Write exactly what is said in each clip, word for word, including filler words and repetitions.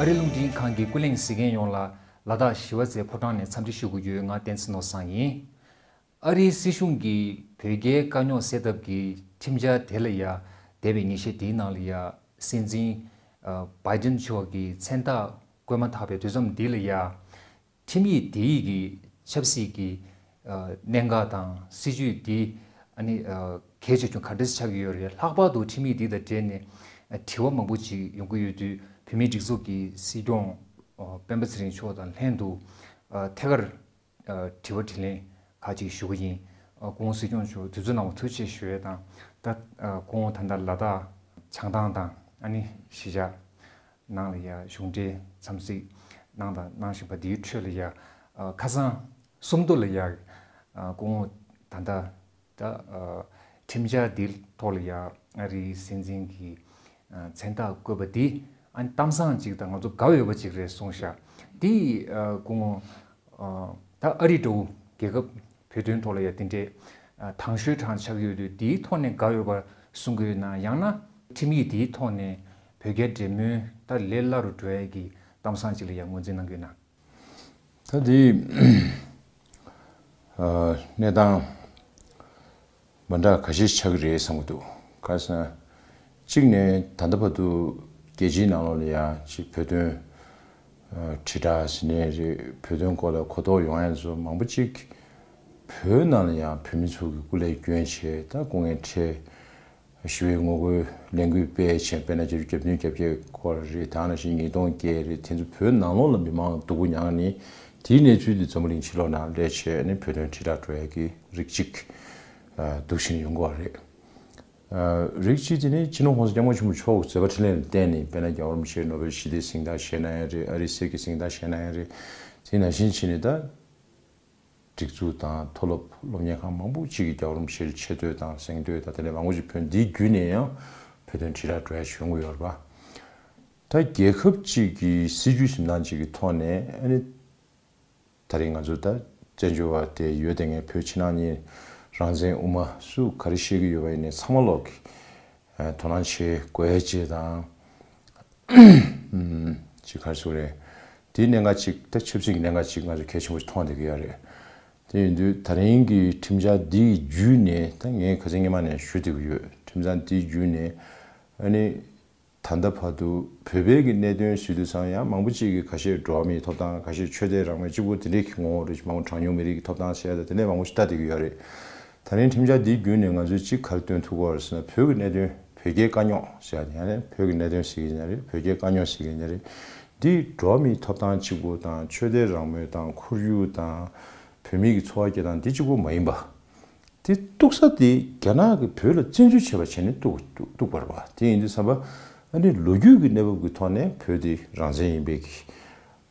ཨ་རི་རླུང་འཕྲིན་ཁང་གི་ཀུན་གླེང་གཟིགས་མཁན་ཡོངས་ལ་ལ་དྭགས་ཞི་བ་རྩེ་ཕོ་བྲང་ནས་འཚམས་འདྲི་ཞུ་གི་ཡོད། ང་བསྟན་འཛིན་ནོར་བཟང་ཡིན། ཨ་རིའི་སྲིད་གཞུང་གིས་བོད་རྒྱའི་དཀའ་རྙོག་སེལ་ཐབས་ཀྱི་ཁྲིམས་འཆར་དེ་ལ་ཡ་འདས་པའི་ཉིན་ཤས་དེའི་ནང་ལ་ཡ་སྲིད་འཛིན་ཨ་བྷའི་ཌེན་མཆོག་གིས་མཚན་རྟགས་བཀོད་མ་ཐག་པའི་དུས་མཚམས་འདི་ལ་ཡ། ཁྲིམས་ཡིག་དེའི་གི་ཆབ་སྲིད་ཀྱི་ཨ་གནད་འགག་དང་སྲིད་ཇུས་འདི་ཨ་ནི་ཨ་གལ་ཆེ་ཆུང་ག་འདྲ་ཆགས་ཀྱི་ཡོད་རེད། ལྷག་པར་དུ་ཁྲིམས་ཡིག་འདི་དང་འབྲེལ་ནས་ཨ་དྲི་བ་མང་པོ་ཅིག་ཡོང་གི་ཡོད་དུས། བོད་མིའི་སྒྲིག་འཛུགས་ཀྱི་སྲིད་སྐྱོང་ཨ་སྤེན་པ་ཚེ་རིང་མཆོག་དང་ལྷན་དུ་ཨ་ཐད་ཀར་ཨ་དྲི་བ་དྲིས་ལན་ཁག་ཅིག་ཞུ་གི་ཡིན། ཨ་སྐུ་ངོ་སྲིད་སྐྱོང་མཆོག་དུས་ཚོད་གནང་བར་ཐུགས་རྗེ་ཆེ་ཞུ་ཡས་དང་། ད་ཨ་སྐུ་ངོ་ད་ལྟ་ལ་དྭགས་བྱང་ཐང་དང་ཨ་ནི་གཞིས་ཆགས་ནང་ལ་ཡ་གཞུང་འབྲེལ་འཚམས་གཟིགས་གནང་དང་གནང་བཞིན་པ་འདིའི་ཁྲོད་ལ་ཡ་ཨ་ཁ་སང་གསུམ་དུ་ལ་ཡ་ཨ་སྐུ་ངོ་ད་ལྟ་ད་ཨ་ཁྲིམས་འཆར་འདིའི་ཐོག་ལ་ཡ་ཨ་རིའི་སྲིད་འཛིན་གྱི་ཨ་མཚན་རྟགས་བཀོད་པ་འདི་ཨ་ནི་གཏམ་བཟང་ཅིག་དང་ང་ཚོ་དགའ་འོས་པ་ཅིག་རེད་གསུངས་ཤག་འདི་ཨ་སྐུ་ངོ་ཨ་ད་ཨ་རི་འདྲ་བོ་རྒྱལ་ཁབ་བོད་དོན་ཐོག་ལ་ཡ་དེ་འདྲའི་ཨ་དང་ཤོས་གྲངས་ཆགས་ཀྱི་ཡོད་དུས། འདིའི་ཐོག་ནས་དགའ་འོས་པ་གསུང་གི་ཡོད་ན། ཡང་ན་ཁྲིམས་ཡིག་འདིའི་ཐོག་ནས་བོད་རྒྱ་འབྲེལ་མོལ་ད་ལས་སླ་རུ་འགྲོ་ཡས་ཀྱི་གཏམ་བཟང་ཅིག་ལ་ཡ་ངོས་འཛིན་གནང་གི་ཡོད་ན། ད་དེ་ཨ་གནས་སྟངས་མ་འདྲ་ཁ་ཤས་ཆགས་ཀྱི་རེད་བསམ་གྱི་འདུག་ག་རེ་ཟེར་ན། གཅིག་ནས་ད་ལྟ་བར་དུ་རྒྱལ་སྤྱིའི་ནང་ལོགས་ལ་ཡ་ཅིག་བོད་དོན་ཨ་དྲིལ་བསྒྲགས་ཟེར་ནའི་རེད། བོད་དོན་སྐོར་ལ་གོ་རྟོགས་ཡོང་ཡ་ཚོ་མང་པོ་ཅིག་བོད་ནང་ལ་ཡང་བོད་མི་ཚོ་གི་སྐུ་ལས་བསྐྱོན་བྱས། ད་སྐུ་ངལ་འཕྲད། ཞི་བའི་ངོ་རྒོལ་ལས་འགུལ་སྤེལ་བྱས། དཔེར་ན་བརྒྱད་ཅུ་གྱ་བདུན་གྱ་བརྒྱད་སྐོར་རེད། ད་ནང་བཞིན་ཉིས་སྟོང་བརྒྱད་རེད། དེ་ཚོ་བོད་ནང་ལོགས་ལ་མི་མང་སྡུག་པོ་མྱངས་ནས། དེའི་གནས་ཚུལ་དེ་འཛམ་བུ་གླིང་ཕྱི་ལོགས་ནང་སླེབས་བྱས་ནས་བོད་དོན་དྲིལ་བསྒྲགས་འགྲོ་ཡ་གི་རིགས་གཅིག་ཨ་འདུག་བཞིན་ཡོང་གི་ཡོད་རེད། ཨ་རིགས་གཅིག་དེ་ནི་སྤྱི་ནོར་༸གོང་ས་༸སྐྱབས་མགོན་ཆེན་པོ་མཆོག་གི་མཛད་པ་འཕྲིན་ལས་ལ་བརྟེན་ནས། དཔེར་ན་རྒྱལ་བ་རིན་པོ་ཆེས་ནོ་བེལ་ཞི་བདེའི་གཟེངས་རྟགས་བཞེས་གནང་ཡ་རེད། ཨ་རིའི་གསེར་གྱི་གཟེངས་རྟགས་བཞེས་གནང་ཡ་རེད། དེ་ནང་བཞིན་བྱས་ནས་ད་སྒྲིག་འཛུགས་དང་མཐོ་སློབ་སློབ་གཉེར་ཁང་མང་པོ་ཅིག་གིས་རྒྱལ་བ་རིན་པོ་ཆེ་ལ་ཆེ་བསྟོད་དང་གཟེངས་བསྟོད་དང་། དེ་ལས་མང་པོ་ཅིག་བོད་འདི་བརྒྱུད་ནས་ཡང་བོད་དོན་དྲིལ་བསྒྲགས་འགྲོ་ཡ་བྱུང་གི་ཡོད་རེད་པ། ད་རྒྱལ་ཁབ་ཅིག་གི་སྲིད་བྱུས་འཛིན་སྟངས་ཅིག་གི་ཐོག་ནས། ཨ་ནི་ད་རིང་ང་ཚོ་ད་བཙན་བྱོལ་བ་དེ་ཡོད་དེ། ངས་བོད་ཕྱི་ནང་གཉིས་རང་བཙན་དབུ་མ་སུ་ག་རེ་བཤད་ཀྱི་ཡོད་པ་ཡིན་ནའི་ཚང་མ་ལོག་གིས་ཨ་དོ་སྣང་བྱེད་དགོས་ཅེས་དང་། ཅིག་ག་རེ་ཟེར་དགོས་རེད། དེའི་གནད་འགག་ཅིག་ད་ཆབ་སྲིད་ཀྱི་གནད་འགག་ཅིག་ང་ཚོ་གལ་ཆེན་པོ་ཞིག་མཐོང་བསྡད་ཀྱི་ཡོད་རེད། དེ་ཡིན་དུས་ད་རིང་གི་ཁྲིམས་འཆར་འདི་བརྒྱུད་ནས། ད་ངས་ཁ་སང་སྔོན་མ་ནས་ཞུ་བསྡད་ཀྱི་ཡོད། ཁྲིམས་འཆར་འདི་བརྒྱུད་ནས་ཨ་ནི་ད་ལྟ་བར་དུ་བོད་པའི་གི་གནད་དོན་ཟེར་དུས་ཙང་ཡང་མང་པོ་ཅིག་གིས་ཁ་ཤས་འགྲོ་བ་མིའི་ཐོབ་ཐང་། ཁ་ཤས་ཆོས་དད་རང་མོས་གཅིག་པོ་དེ་འདྲའི་གི་ངོ་བོ་རེད། མང་པོ་གྲངས་ཉུང་མི་རིགས་ཀྱི་ཐོབ་ཐང་ཟེར་ཡ་དང་དེ་འདྲའི་མང་པོ་ཞིག་ལྟ་བསྡད་ཀྱི་ཡོད་རེད། ད་རིང་ཁྲིམས་འཆར་འདི་བརྒྱུད་ནས་ང་ཚོས་གཅིག་ག་རེ་སྟོན་ཐུབ་ཀྱི་ཡོད་རེད་ཟེར་ན། བོད་ཀྱི་གནད་དོན། བོད་རྒྱའི་དཀའ་རྙོག་ཟེར་ཡ་དེ་ཡང་ན་བོད་ཀྱི་གནད་དོན་ཟེར་གྱི་ཡིན་ན་རེད། བོད་རྒྱའི་དཀའ་རྙོག་ཟེར་གྱི་ཡིན་ན་རེད། འདི་འགྲོ་བ་མིའི་ཐོབ་ཐང་གཅིག་པོ་དང་། ཆོས་དད་རང་མོས་དང་། ཁོར་ཡུག་དང་། བོད་མི་གི་འཚོ་བ་སྐྱེལ་སྟངས་འདི་གཅིག་པོ་མ་ཡིན་པ། དེ་གཏུག་ས་དེ་རྒྱ་ནག་གིས་བོད་ལ་བཙན་འཛུལ་བྱས་པ་བྱས་ནས་གཏུག་གཏུག་གཏུག་པ་རེད་པ། དེ་ཡིན་དུས་ཙམ་པ་ཨ་ནི་ལོ་རྒྱུས་ཀྱི་གནས་བབ་ཀྱི་ཐོག་ནས་བོད་དེ་རང་བཙན་ཡིན་པའི་གི་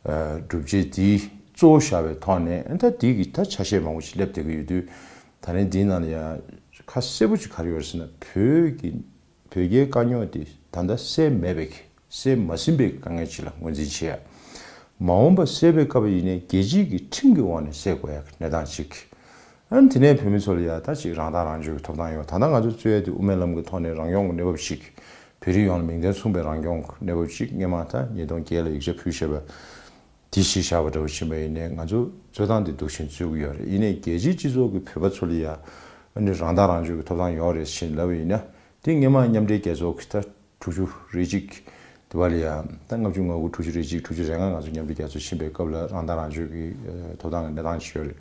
ཨ་སྒྲུབ་བྱེད་དེ་གཙོ་བོ་བཞག་པའི་ཐོག་ནས། ཨ་ད་དེ་གི་ད་ཆ་ཤས་མང་པོ་ཞིག་སླེབས་བསྡད་ཀྱི་ཡོད་དུས། ད་རིང་འདིའི་ནང་ལ་ཡང་ཁ་གསལ་པོ་ཅིག་ག་རེ་ཡོད་རེད་ཟེར་ན། བོད་ཀྱི་བོད་རྒྱའི་དཀའ་རྙོག་དེ་ད་ལྟ་སེལ་མེད་པའི་གི་སེལ་མ་ཟིན་པའི་དཀའ་ངལ་ཅིག་ལ་ངོས་འཛིན་བྱེད་ཡ། མ་འོངས་པ་སེལ་བའི་སྐབས་ཡིན་ནའི་རྒྱལ་སྤྱིའི་གི་ཁྲིམས་ཀྱི་འོག་ནས་སེལ་དགོས་ཡ་གི་གནས་སྟངས་ཅིག་ཨ་ནི་དེ་ནས་བོད་མི་ཚོ་ལ་ཡ་ད་ཅིག་རང་ཐག་རང་གཅོད་ཀྱི་ཐོབ་ཐང་ཡོད། ད་ལྟ་ང་ཚོ་རྩོད་ཡ་དེ་དབུ་མའི་ལམ་གྱི་ཐོག་ནས་རང་སྐྱོང་གི་གནས་བབ་ཅིག་བོད་རིགས་ཡོངས་ལ་མིང་དོན་མཚུངས་པའི་རང་སྐྱོང་གི་གནས་བབ་ཅིག་སྔོན་མ་ད་ཉིས་སྟོང་བརྒྱད་ལ་ཡིག་ཆ་ཕུལ་བཞག་པ་དེ་གཞི་བཞག་པ་འདྲ་བོ་ཕྱིན་པ་ཡིན་ནའི། ང་ཚོ་རྩོད་སྟངས་དེ་འདུག་བཞིན་འཛུལ་གྱི་ཡོད་རེད། ཡིན་ནའི་རྒྱལ་སྤྱིའི་སྤྱི་ཚོགས་ཀྱི་བོད་པ་ཚོ་ལ་ཡ་ཨ་ནི་རང་ཐག་རང་གཅོད་ཀྱི་ཐོབ་ཐང་ཡོད་རེད་ཅེས་ལབ་པ་ཡིན་ན། དེ་སྔོན་མ་མཉམ་འབྲེལ་རྒྱལ་ཚོགས་ཀྱི་ད་དྲུག་ཅུ་རེ་གཅིག་དེ་བ་ལ་ཡ། ད་ལྔ་བཅུ་ང་དགུ། དྲུག་ཅུ་རེ་གཅིག། དྲུག་ཅུ་རེ་ལྔ། ང་ཚོ་མཉམ་འབྲེལ་རྒྱལ་ཚོགས་ཕྱིན་པའི་སྐབས་ལ་རང་ཐག་རང་གཅོད་ཀྱི་ཨ་ཐོབ་ཐང་གི་གནས་སྟངས་ཅིག་ཡོད་རེད།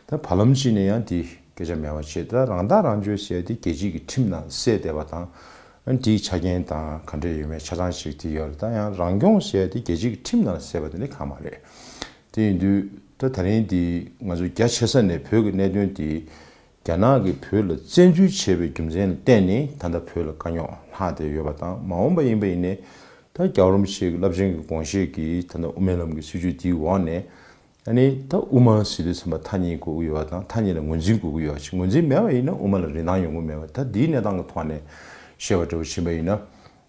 ད་བར་ལམ་ཅིག་ནས་ཡང་དེ་སྐད་ཆ་མེད་པ་བྱས། ད་རང་ཐག་རང་གཅོད་ཟེར་ཡ་དེ་རྒྱལ་སྤྱིའི་གི་ཁྲིམས་ནང་གསལ་བསྡད་པ་དང་། ཨ་ནི་དེའི་ཆ་རྐྱེན་དང་ག་འདྲས་ཡོད་མེད་ཆ་ཚང་ཞིག་དེ་ཡོད་རེད། ད་ཡང་རང་སྐྱོང་ཟེར་ཡ་དེ་རྒྱལ་སྤྱིའི་གི་ཁྲིམས་ནང་གསལ་བ་དེ་འདྲ་གང་མ་རེད། དེ་ཡིན་དུས་ད་ད་རིང་འདི་ང་ཚོ་རྒྱ་ཆེ་ས་ནས་བོད་ཀྱི་གནད་དོན་དེ་རྒྱ་ནག་གིས་བོད་ལ་བཙན་འཛུལ་བྱས་པའི་རྒྱུ་མཚན་ལ་བརྟེན་ནས་ད་ལྟ་བོད་ལ་དཀའ་རྙོག་ལྷག་བསྡད་ཡོད་པ་དང་། མ་འོངས་པ་ཡིན་པ་ཡིན་ནའི་ད་རྒྱལ་བ་རིན་པོ་ཆེ་གི་རླབས་ཆེན་གྱི་དགོངས་བཞེད་ཀྱིས་ད་ལྟ་དབུ་མའི་ལམ་གྱི་སྲིད་བྱུས་དེའི་འོག་ནས། ཨ་ནི་ད་དབུ་མ་ཟེར་དུས་ཙམ་པ་མཐའ་གཉིས་དགོས་ཀྱི་ཡོད་པ་དང་། མཐའ་གཉིས་ལ་ངོས་འཛིན་དགོས་ཀྱི་ཡོད་པ་ཅིག་ངོས་འཛིན་མེད་པ་ཡིན་ན་དབུ་མ་ལ་རིན་ཐང་ཡོང་གི་མེད་པ། ད་འདིའི་གནས་སྟངས་ཀྱི་ཐོག་ནས་བཤད་པ་འདྲ་བོ་ཕྱིན་པ་ཡིན་ན།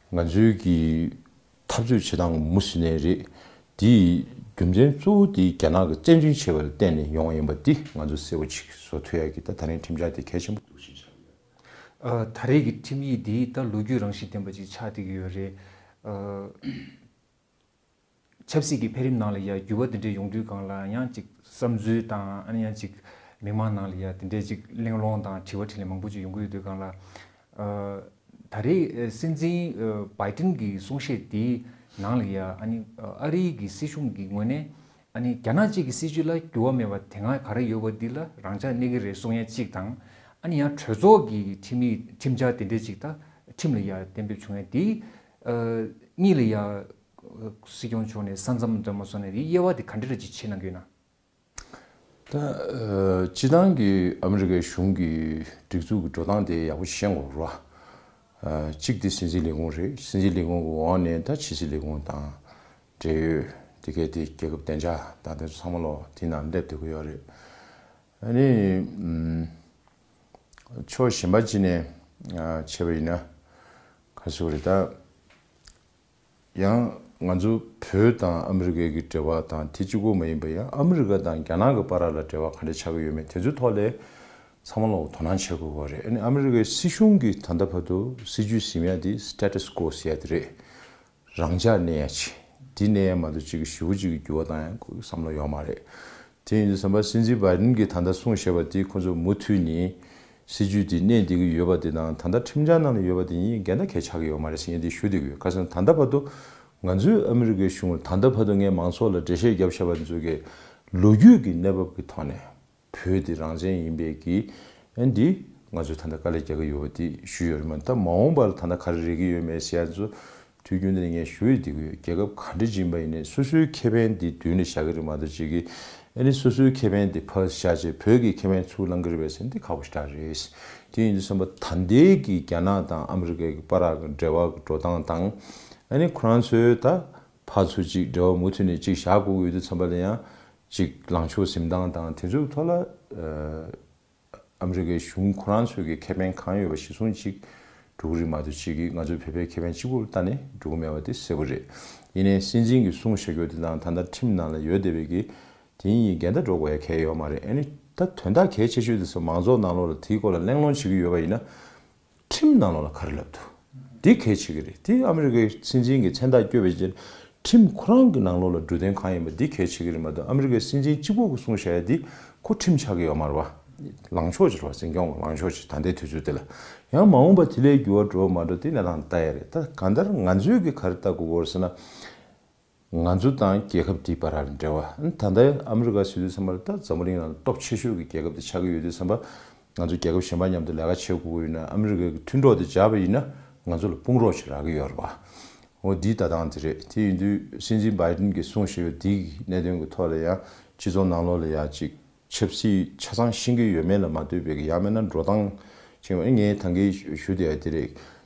ང་ཚོའི་གི་འཐབ་རྩོད་བྱེད་སྟངས་མུ་ཟིན་ནས་རེད། དེའི་རྒྱུ་མཚན་གཙོ་བོ་དེ་རྒྱ་ནག་གིས་བཙན་འཛུལ་བྱས་པ་ལ་བརྟེན་ནས་ཡོང་བ་ཡིན་པ་འདི་ང་ཚོ་གསལ་པོ་ཅིག་བཟོ་ཐུབ་ཡ་གི་ད་ད་རིང་ཁྲིམས་འཆར་དེ་གལ་ཆེན་པོ་འདུག་ཅེས་བྱ་ཡོད། ཨ། ད་རེས་ཀྱི་ཁྲིམས་ཡིག་འདི་ད་ལོ་རྒྱུས་རང་བཞིན་ལྡན་པ་ཅིག་ཆགས་བསྡད་ཀྱི་ཡོད་རེད། ཨ། ཆབ་སྲིད་ཀྱི་འཕེལ་རིམ་ནང་ལ་ཡ་འགྱུར་བ་དེ་འདྲ་ཡོང་དུས་སྒང་ལ་ཡང་ཅིག་བསམ་ཚུལ་དང་ཨ་ནི་ཡང་ཅིག་མི་མང་ནང་ལ་ཡ་དེ་འདྲ་ཅིག་གླེང་སློང་དང་དྲི་བ་དྲིས་ལན་མང་པོ་ཅིག་ཡོང་གི་ཡོད་དུས་སྒང་ལ། ཨ་ད་རེས་ཨ་སྲིད་འཛིན་ཨ་བྷའི་ཏིན་གྱི་གསུང་བཤད་དེའི་ནང་ལ་ཡ་ཨ་ནི་ཨ་ཨ་རིའི་གི་སྲིད་གཞུང་གི་ངོས་ནས་ཨ་ནི་རྒྱ་ནག་གཅིག་གི་སྲིད་བྱུས་ལ་འགྱུར་བ་མེད་པ་དེ་སྔ་ག་རེ་ཡོད་པ་འདི་ལ་རང་འཇགས་གནས་ཀྱི་རེད་གསུང་ཡ་གཅིག་དང་། ཨ་ནི་ཡང་གྲོས་ཚོགས་ཀྱི་ཁྲིམས་ཡིག་ཁྲིམས་འཆར་དེ་འདྲ་གཅིག་ད་ཁྲིམས་ལ་ཡ་གཏན་འབེབས་བྱུང་ཡ་དེ་ཨ་གཉིས་ལ་ཡ་སྲིད་སྐྱོང་ཕྱོགས་ནས་ས་མཚམས་འདྲ་མ་སོང་ནས་དེའི་དབྱེ་བ་དེ་ག་འདྲ་རེ་ཅིག་ཕྱེ་གནང་གི་ཡོད་ན། ད་ཨ་སྤྱིར་བཏང་གི་ཨ་མི་རི་ཀའི་གཞུང་གི་སྒྲིག་འཛུགས་ཀྱི་འགྲོ་སྟངས་དེ་ཡག་པོ་ཤེས་དགོས་རེད་བ། ཨ་གཅིག་དེ་སྲིད་འཛིན་ལས་ཁུངས་རེད། སྲིད་འཛིན་ལས་ཁུངས་ཀྱི་འོག་ནས་ད་ཕྱི་སྲིད་ལས་ཁུངས་དང་འབྲེལ་ཡོད་དེ་གའི་དེ་རྒྱལ་ཁབ་བདེ་འཇགས་དང་དེ་ཚོ་ཚང་མ་ལོ་དེ་ནང་སླེབས་བསྡད་ཀྱི་ཡོད་རེད། ཨ་ནི་ཨམ་ཕྱོགས་གཞན་པ་གཅིག་ནས་ཨ་བྱས་པ་ཡིན་ན་ག་རེ་ཟེར་དགོས་རེད་ད། ཡང་ང་ཚོ་བོད་དང་ཨ་མི་རི་ཀའི་གི་འབྲེལ་བ་དང་དེ་གཅིག་པོ་མ་ཡིན་པ་ཡང་ཨ་མི་རི་ཀ་དང་རྒྱ་ནག་གི་བར་ལ་འབྲེལ་བ་ག་འདྲ་ཆགས་ཀྱི་ཡོད་མེད་དེ་ཚོའི་ཐོག་ལ་ཚང་མ་ལོག་དོ་སྣང་བྱེད་དགོས་པ་རེད། ཨ་ནི་ཨ་མི་རི་ཀའི་སྲིད་གཞུང་གིས་ད་ལྟ་བར་དུ་སྲིད་ཇུས་ཟིན་ཡ་དེ་status quo་ཟེར་ཡ་དེ་རེད། རང་འཇགས་གནས་ཡ་ཆེ། འདི་གནས་ཡ་མ་གཏོགས་གཅིག་གི་ཞེ་པོ་གཅིག་གི་འགྱུར་བ་བཏང་ཡ་ཁོ་གི་བསམ་བློ་ཡོད་མ་རེད། དེ་ཡིན་དུས་ཙམ་པ་སྲིད་འཛིན་བྷའི་ཏིན་གྱིས་ད་ལྟ་གསུངས་བཞག་པ་དེ་ཁོ་ཚོ་མུ་མཐུད་ནས་སྲིད་ཇུས་དེ་གནས་བསྡད་ཀྱི་ཡོད་པ་དེ་དང་ད་ལྟ་ཁྲིམས་འཆར་ནང་ལ་ཡོད་པ་དེ་གཉིས་འགལ་ཟླ་གས་ཆགས་ཀྱི་ཡོད་མ་རེད་ཟེར་མཁན་དེ་ཞུ་བསྡད་ཀྱི་ཡོད། ག་ཟེར་ན་ད་ལྟ་བར་དུ་ང་ཚོས་ཨ་མི་རི་ཀའི་གཞུང་ལ་ད་ལྟ་བར་དུ་ངས་མང་ཚོགས་ལ་འགྲེལ་བཤད་བརྒྱབ་བཞག་པ་དེ་ཚོ་གི་ལོ་རྒྱུས་ཀྱི་གནས་བབ་ཀྱི་ཐོག་ནས་བོད་དེ་རང་བཙན་ཡིན་པའི་གི་ཨ་འདི་ང་ཚོས་ད་ལྟ་དཀའ་ལས་རྒྱག་གི་ཡོད་པ་དེ་ཞུས་ཡོད་རེད་མ་གཏོགས། ད་མ་འོངས་པ་ལ་ད་ལྟ་ག་རེ་རེག་གི་ཡོད་མེད་ཟེར་ཡ་ཚོ་དུས་རྒྱུན་དུ་ནས་ངས་ཞུ་ཡི་འདུག་གི་ཡོད། རྒྱལ་ཁབ་ག་འདྲ་ཅིག་ཡིན་པ་ཡིན་ནའི་སོ་སོའི་ཁེ་ཕན་འདི་མདུན་ལ་བཞག་གི་རེད་མ་གཏོགས་ཅིག་གིས་ཨ་ནི་སོ་སོའི་ཁེ་ཕན་འདི་ཕར་བཞག་བྱས་བོད་ཀྱི་ཁེ་ཕན་ཚུར་བླང་གི་རེད་པས་ཟེར་ན་འདི་ཁག་པོ་ཞེ་དྲག་རེད། དེ་ཡིན་དུས་ཙམ་པ་ད་ལྟའི་གི་རྒྱ་ནག་དང་ཨ་མི་རི་ཀའི་གི་བར་གི་འབྲེལ་བ་གི་འགྲོ་སྟངས་དང་ཨ་ནི་ཁོ་རང་ཚོའི་ད་ཕར་ཚུར་ཅིག་འབྲེལ་བ་མུ་མཐུད་ནས་ཅིག་བཞག་དགོས་ཀྱི་ཡོད་དུས་ཙམ་པ་ལ་ཡང་ཅིག་ལངས་ཕྱོགས་འཛིན་སྟངས་དང་དེ་ཚོའི་ཐོག་ལ་ཨ། ཨ་མི་རི་ཀའི་གཞུང་ཁོ་རང་ཚོའི་གི་ཁེ་ཕན་གང་ཡོད་པ་གཞིར་བཟུང་ཅིག་འགྲོ་གི་རེད་མ་གཏོགས་ཅིག་གིས་ང་ཚོའི་བོད་པའི་ཁེ་ཕན་གཅིག་པུར་ལྟ་ནས་འགྲོ་གི་མེད་པ་དེ་གསལ་པོ་རེད། ཡིན་ནའི་སྲིད་འཛིན་གྱིས་གསུངས་བཞག་རྒྱུ་དེ་དང་ད་ལྟ་ཁྲིམས་ནང་ལ་ཡོད་བསྡད་པའི་གི་དེ་གཉིས་འགལ་ཟླ་འགྲོ་དགོས་ཡ་གང་ཡང་ཡོད་མ་རེད། ཨ་ནི་ད་དོན་དག་གལ་ཆེ་ཤོས་དེ་ཚོ་མང་ཚོགས་ནང་ལོགས་ལ་དེའི་སྐོར་ལ་གླེང་སློང་བྱེད་ཀྱི་ཡོད་པ་ཡིན་ན་ཁྲིམས་ནང་ལོགས་ལ་ག་རེ་ལབ་འདུག་འདི་གལ་ཆེ་གི་རེད། དེ་ཨ་མི་རི་ཀའི་སྲིད་འཛིན་གྱི་མཚན་རྟགས་བསྐྱོན་པའི་རྗེས་ཁྲིམས་ཁོ་རང་གི་ནང་ལོགས་ལ་འབྲུ་དོན་གང་ཡིན་པ་འདི་གལ་ཆེ་གི་རེད་མ་གཏོགས་ཨ་མི་རི་ཀའི་སྲིད་འཛིན་གཅིག་པོ་གིས་གསུངས་བཞག་ཡ་འདི་ཁོ་ཁྲིམས་ཆགས་ཀྱི་ཡོད་མ་རེད་བ། ལངས་ཕྱོགས་ཅིག་རེད་བ། འཛིན་སྐྱོང་གི་ལངས་ཕྱོགས་ཅིག་ད་ལྟའི་དུས་ཚོད་འདི་ལ་ཡང་མ་འོངས་པ་དེ་ལས་འགྱུར་བ་འགྲོ་མ་འགྲོ་དེ་གནས་སྟངས་ལྟ་ཡ་རེད། ད་གང་ལྟར་ང་ཚོས་གི་ག་རེ་ལྟ་དགོས་ཀྱི་ཡོད་རེད་ཟེར་ན། ང་ཚོ་དང་རྒྱལ་ཁབ་དེའི་བར་ལ་འབྲེལ་བ། ད་ལྟ་ཨ་མི་རི་ཀ་ཟེར་དུས་ཙམ་པ་ལ་ད་འཛམ་བུ་གླིང་ནང་སྟོབས་ཆེ་ཤོས་ཀྱི་རྒྱལ་ཁབ་དེ་ཆགས་ཀྱི་ཡོད་དུས་ཙམ་པ། ང་ཚོ་རྒྱལ་ཁབ་གཞན་པ་མཉམ་དུ་ལས་ཀ་བྱེད་དགོས་ཀྱི་ཡོད་ན་ཨ་མི་རི་ཀའི་མཐུན་གྲོགས་དེ་བཞག་པ་ཡིན་ན་ང་ཚོ་ལ་དཔུང་རོགས་ཤིག་རག་གི་ཡོད་རེད་པ། འོ་འདིའི་ལྟ་སྟངས་དེ་རེད། དེ་ཡིན་དུས་སྲིད་འཛིན་བྷའི་ཏིན་གྱིས་གསུངས་བཞག་ཡོད་འདིའི་གནད་དོན་གྱི་ཐོག་ལ་ཡང་སྤྱི་ཚོགས་ནང་ལོགས་ལ་ཡང་ཅིག་ཆབ་སྲིད་ཆ་ཚང་ཤེས་ཀྱི་ཡོད་མེད་ལ་མ་ལྟོས་པའི་གི་ཡང་མིན་ན་འགྲོ་སྟངས་ཅིག་ངས་ད་གིན་ཞུ་བསྡད་ཡ་དེ་རེད།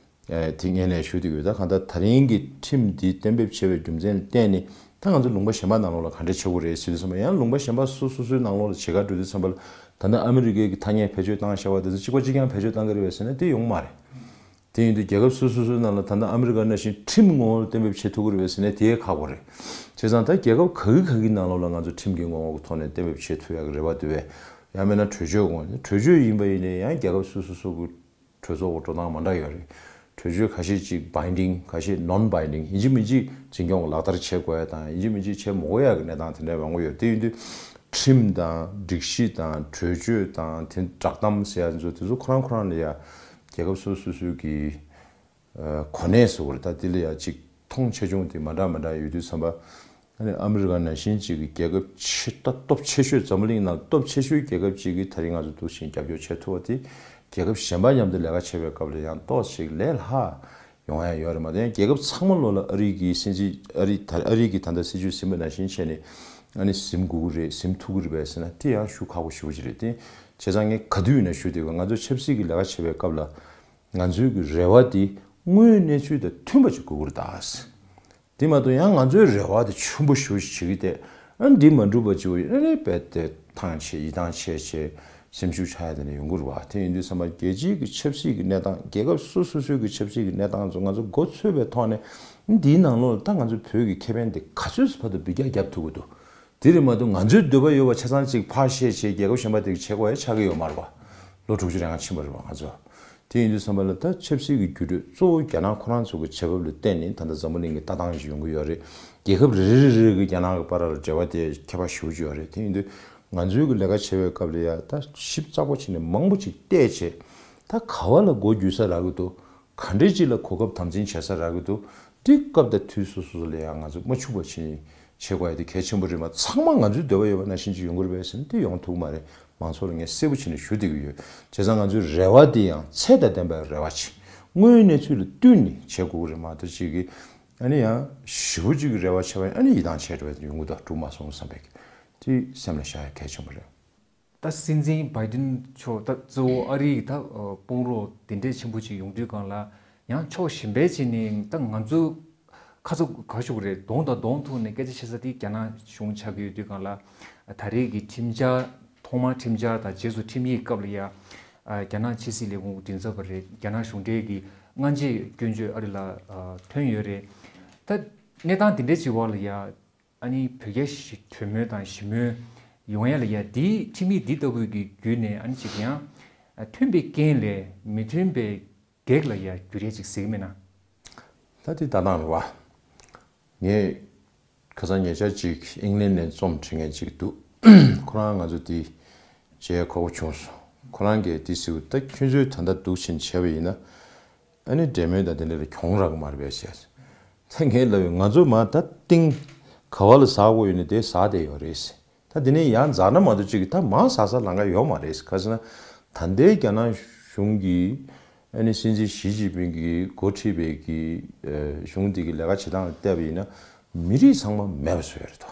ཨེ་དེ་ངས་ནས་ཞུ་བསྡད་ཡོད། ད་གང་ལྟར་ད་རིང་གི་ཁྲིམས་འདི་གཏན་འབེབས་བྱས་པའི་རྒྱུ་མཚན་ལ་བརྟེན་ནས་ད་ང་ཚོ་ལུང་པ་གཞན་པ་ནང་ལོགས་ལ་ག་འདྲ་བྱེད་དགོས་རེད་ཟེར་དུས་ཙམ་པ་ཡང་ལུང་པ་གཞན་པ་སོ་སོ་སོའི་ནང་ལོགས་ལ་བྱེད་ག་འགྲོ་དུས་ཙམ་པ་ལ་ད་ལྟ་ཨ་མི་རི་ཀའི་གི་ཐ་སྙད་བེད་སྤྱོད་བཏང་བཞག་པ་དེ་ཚོ་གཅིག་པ་གཅིག་རྐྱང་བེད་སྤྱོད་བཏང་གི་རེད་པས་ཟེར་ན་དེ་ཡོང་མ་རེད། དེ་ཡིན་དུས་རྒྱལ་ཁབ་སོ་སོ་སོའི་ནང་ལ་ད་ལྟ་ཨ་མི་རི་ཀ་ནང་བཞིན་ཁྲིམས་ངོ་བོ་གཏན་འབེབས་བྱེད་ཐུབ་ཀྱི་རེད་པས་ཟེར་ན་དེ་ཡང་ཁག་པོ་རེད། བྱས་ཙང་ད་རྒྱལ་ཁབ་ག་གི་ག་གི་ནང་ལོགས་ལ་ང་ཚོ་ཁྲིམས་ཀྱི་ངོ་བོ་གི་ཐོག་ནས་གཏན་འབེབས་བྱེད་ཐུབ་ཡག་གི་རེ་བ་འདུག་པས། ཡང་མིན་ན་གྲོས་ཆོད་ངོ་། གྲོས་ཆོད་ཡིན་པ་ཡིན་ནའི་ཡང་རྒྱལ་ཁབ་སོ་སོ་སོ་གི་གྲོས་ཚོགས་འགྲོ་སྟངས་མ་འདྲ་ཡོད་རེད། གྲོས་ཆོད་ཁ་ཤས་ཅིག་binding། ཁ་ཤས་non-binding། ཡིན་གཅིག་མིན་གཅིག་འཛིན་སྐྱོང་ལག་བསྟར་བྱེད་དགོས་ཡ་དང་ཡིན་གཅིག་མིན་གཅིག་བྱེད་མི་དགོས་ཡ་གི་གནས་སྟངས་དེ་འདྲའི་མང་པོ་ཡོད། དེ་ཡིན་དུས་ཁྲིམས་དང་སྒྲིག་གཞི་དང་གྲོས་ཆོད་དང་དེ་བསྒྲགས་གཏམ་ཟེར་ཡ་ཚོ་དེ་ཚོ་ཁོ་རང་ཁོ་རང་ལ་ཡ་རྒྱལ་ཁབ་སོ་སོ་སོའི་གི་གོ་གནས་ཟེར་དགོས་རེད། ད་དེ་ལ་ཡ་ཅིག་མཐོང་ཆེ་ཆུང་དེ་མ་འདྲ་མ་འདྲ་ཡོད་དུས་ཙམ་པ། ཨ་ནི་ཨ་མི་རི་ཀ་ནང་བཞིན་ཅིག་གི་རྒྱལ་ཁབ་ཆེ་ད་སྟོབས་ཆེ་ཤོས་འཛམ་བུ་གླིང་ནང་སྟོབས་ཆེ་ཤོས་རྒྱལ་ཁབ་ཅིག་གིས་ད་རིང་ང་ཚོ་འདུག་བཞིན་རྒྱབ་སྐྱོར་བྱེད་ཐུབ་པ་དེ་རྒྱལ་ཁབ་གཞན་པ་མཉམ་དུ་ལས་ཀ་བྱེད་པའི་སྐབས་ལ་ཡང་ཏོག་ཙམ་ལས་སླ་ཡོང་ཡ་ཡོད་རེད་མ་གཏོགས་ཡང་རྒྱལ་ཁབ་ཚང་མ་ལོགས་ལ་ཨ་རི་གི་སྲིད་འཛིན་ཨ་རི་ད་ཨ་རི་གི་ད་ལྟ་སྲིད་ཇུས་ཟིན་པ་ནང་བཞིན་བྱས་ནས་ཨ་ནི་ཟིན་དགོས་ཀྱི་རེད་ཟིན་ཐུབ་ཀྱི་རེད་པས་ཟེར་ན་དེ་ཡང་ཤུགས་ཁག་པོ་ཞེ་པོ་ཅིག་རེད་དེ། བྱས་ཙང་ངས་ག་དུས་ཡིན་ན་ཞུ་བསྡད་ཡོད། ང་ཚོ་ཆབ་སྲིད་ཀྱི་ལས་ཀ་བྱེད་པའི་སྐབས་ལ་ང་ཚོའི་གི་རེ་བ་དེ་དངོས་ཡོད་གནས་ཚུལ་དང་མཐུན་པ་ཅིག་དགོས་ཀྱི་རེད་ད། དེ་མ་གཏོགས་ཡང་ང་ཚོའི་རེ་བ་དེ་ཆེན་པོ་ཞེ་པོ་ཞིག་བྱེད་ཀྱི་དེ་ཨ་འདི་མ་འགྲུབ་པ་ཅིག་ཨ་ནི་རྦད་དེ་ཐང་ཆད་ཡིད་ཐང་ཆད་ཆད་སེམས་ཤུགས་ཆག་ཡ་དེ་འདྲ་ཡོང་གི་རེད་བ། དེ་ཡིན་དུས་ཙམ་པ་རྒྱལ་སྤྱིའི་གི་ཆབ་སྲིད་ཀྱི་གནས་སྟངས་རྒྱལ་ཁབ་སོ་སོ་སོའི་གི་ཆབ་སྲིད་ཀྱི་གནས་སྟངས་ཚོ་ང་ཚོ་མགོ་ཚོས་པའི་ཐོག་ནས་འདིའི་ནང་ལོགས་ལ་ད་ང་ཚོའི་བོད་ཀྱི་ཁེ་ཕན་དེ་ག་ཚོད་བར་དུ་འབུད་རྒྱག་རྒྱབ་ཐུབ་ཀྱི་འདུག་དེ་རེད་མ་གཏོགས་ང་ཚོའི་འདོད་པ་ཡོད་པ་ཆ་ཚང་ཅིག་ཕར་བཤད་བྱས་རྒྱལ་ཁབ་གཞན་པ་དེ་བྱེད་དགོས་ཡ་ཆགས་ཀྱི་ཡོད་མ་རེད་བ། ལོ་དྲུག་ཅུ་རེ་ལྔ་ཕྱིན་པ་རེད་བ་ང་ཚོ། དེ་ཡིན་དུས་ཙམ་པ་ལ་ད་ཆབ་སྲིད་ཀྱི་འགྱུར་འགྲོས་གཙོ་བོ་རྒྱ་ནག་ཁོ་རང་ཚོ་གི་བྱེད་བབ་ལ་བརྟེན་ནས་ད་ལྟ་འཛམ་བུ་གླིང་གི་ལྟ་སྟངས་ཤིག་ཡོང་གི་ཡོད་རེད། རྒྱལ་ཁབ་རེ་རེ་རེ་རེ་གི་རྒྱ་ནག་གི་བར་ལ་འབྲེལ་བ་དེ་ཁྱད་པར་ཞེ་པོ་ཅིག་ཡོད་རེད། དེ་ཡིན་དུས་ང་ཚོའི་གི་ལས་ཀ་བྱེད་པའི་སྐབས་ལ་ཡ་ད་ཞིབ་ཚགས་པོ་བྱས་ནས་མང་པོ་ཅིག་བལྟས་བྱས། ད་ག་བ་ལ་མགོ་འགྱུར་ས་རག་གི་འདུག་ག་འདྲས་ཅིག་ལ་གོ་སྐབས་དམ་འཛིན་བྱེད་ས་རག་གི་འདུག་དེ་སྐབས་དང་དུས་སོ་སོ་ལ་ཡང་ང་ཚོ་མ་འཕྱུགས་པ་བྱེད་བྱེད་དགོས་ཡ་དེ་གལ་ཆེན་པོ་རེད་མ། ཚང་མ་ང་ཚོའི་འདོད་པ་ཡོད་པ་ནང་བཞིན་ཅིག་ཡོང་གི་རེད་པས་ཟེར་ན་དེ་ཡོང་ཐུབ་ཀྱི་མ་རེད། མང་ཚོགས་ལ་ངས་གསལ་པོ་བྱས་ནས་ཞུ་བསྡད་ཀྱི་ཡོད། བྱས་ཙང་ང་ཚོའི་རེ་བ་དེ་ཡང་ཚད་དང་ལྡན་པའི་རེ་བ་བྱེད། དངོས་ཡོད་གནས་ཚུལ་ལ་བསྟུན་ནས་བྱེད་དགོས་ཀྱི་རེད་མ་གཏོགས་ཅིག་གིས་ཨ་ནི་ཡང་ཞེ་པོ་ཅིག་གི་རེ་བ་བྱས་པ་ཡིན་ཨ་ནི་ཡིད་ཐང་ཆད་འགྲོ་བ་དེ་ཡོང་གི་འདུག་འགྲུབ་མ་སོང་བསམ་པའི་དེ་སེམས་ལ་བཞག་ཡ་གལ་ཆེན་པོ་རེད། ད་སྲིད་འཛིན་བྷའི་ཏིན་མཆོག་ད་གཙོ་བོ་ཨ་རིའི་ད་དཔུང་རོགས་དེ་འདྲས་ཆེན་པོ་ཅིག་ཡོང་དུས་སྒང་ལ་ཡང་ཕྱོགས་གཞན་པའི་ཅིག་ནས་ད་ང་ཚོ་ཁ་ཚོ་ག་ཞུ་གི་རེད། གདོང་དང་གདོང་ཐུག་ནས་སྐད་ཆ་བཤད་ས་དེ་རྒྱ་ནག་གཞུང་ཆགས་ཀྱི་ཡོད་དུས་སྒང་ལ་ད་རེས་ཀྱི་ཁྲིམས་འཆར་ཐོག་མར་ཁྲིམས་འཆར་དང་རྗེས་སུ་ཁྲིམས་ཡིག་སྐབས་ལ་ཡ་རྒྱ་ནག་ཕྱི་སྲིད་ལས་ཁུངས་མགྲིན་ཚབ་པ་རེད། རྒྱ་ནག་གཞུང་འབྲེལ་གྱི་སྔ་རྗེས་སྐྱོན་བརྗོད་ཨ་རི་ལ་ཐོན་ཡོད་རེད། ད་གནས་སྟངས་དེ་འདྲས་ཅིག་འོག་ལ་ཡ། ཨ་ནི་བོད་རྒྱ་གྲོས་མོལ་དང་ཞི་མོལ་ཡོང་ཡ་ལ་ཡ་འདིའི་ཁྲིམས་ཡིག་འདི་ལྟ་བུའི་གི་བརྒྱུད་ནས་ཨ་ནི་ཅིག་ཡང་མཐུན་པའི་རྐྱེན་ལས་མི་མཐུན་པའི་གེགས་ལ་ཡ་འགྱུར་ཡ་ཅིག་གཟིགས་མེད་ན། ད་དེ་ད་ནང་རུ་བ། ངས་ཁ་སང་ཉེ་ཆར་ཅིག་ཨིང་ལན་ནས་རྩོམ་བྲིས་མཁན་ཅིག་འདུག་ཁོ་རང་ང་ཚོ་དེ་མཇལ་ཁོག་པོ་བྱུང་སོང་། ཁོ་རང་གིས་དེ་ཟེར་བ་ད་ཁྱོད་ཚོའི་ད་ལྟ་འདུག་ཕྱིན་བྱས་པ་ཡིན་ན། ཨ་ནི་འབྲེལ་མོལ་དང་དེ་འདྲ་ལ་གྱོང་རག་གི་མ་རེད་པས་ཟེར། ད་ངས་ལབ་ཡོད། ང་ཚོ་མ་ད་ཏིང་ག་བ་ལ་ཟག་དགོས་ཡོད་ན་དེ་ཟག་བསྡད་ཡོད་རེད་ཟེར། ད་དེ་ནས་ཡང་འཛག་ན་མ་གཏོགས་ཅིག་གི་ད་མ་ཟག་ས་ལམ་ཁ་ཡོད་མ་རེད་ཟེར། ག་ཟེར་ན་ད་ལྟའི་རྒྱ་ནག་གཞུང་གིས་ཨ་ནི་སྲིད་འཛིན་ཞི་ཅིན་ཕིང་གིས་འགོ་ཁྲིད་པའི་གི་གཞུང་འདི་གི་ལས་ཀ་བྱེད་སྟངས་ལ་བལྟས་པ་ཡིན་ན་མི་རིགས་ཚང་མ་མེད་པ་བཟོ་ཡ་རེད་དོ།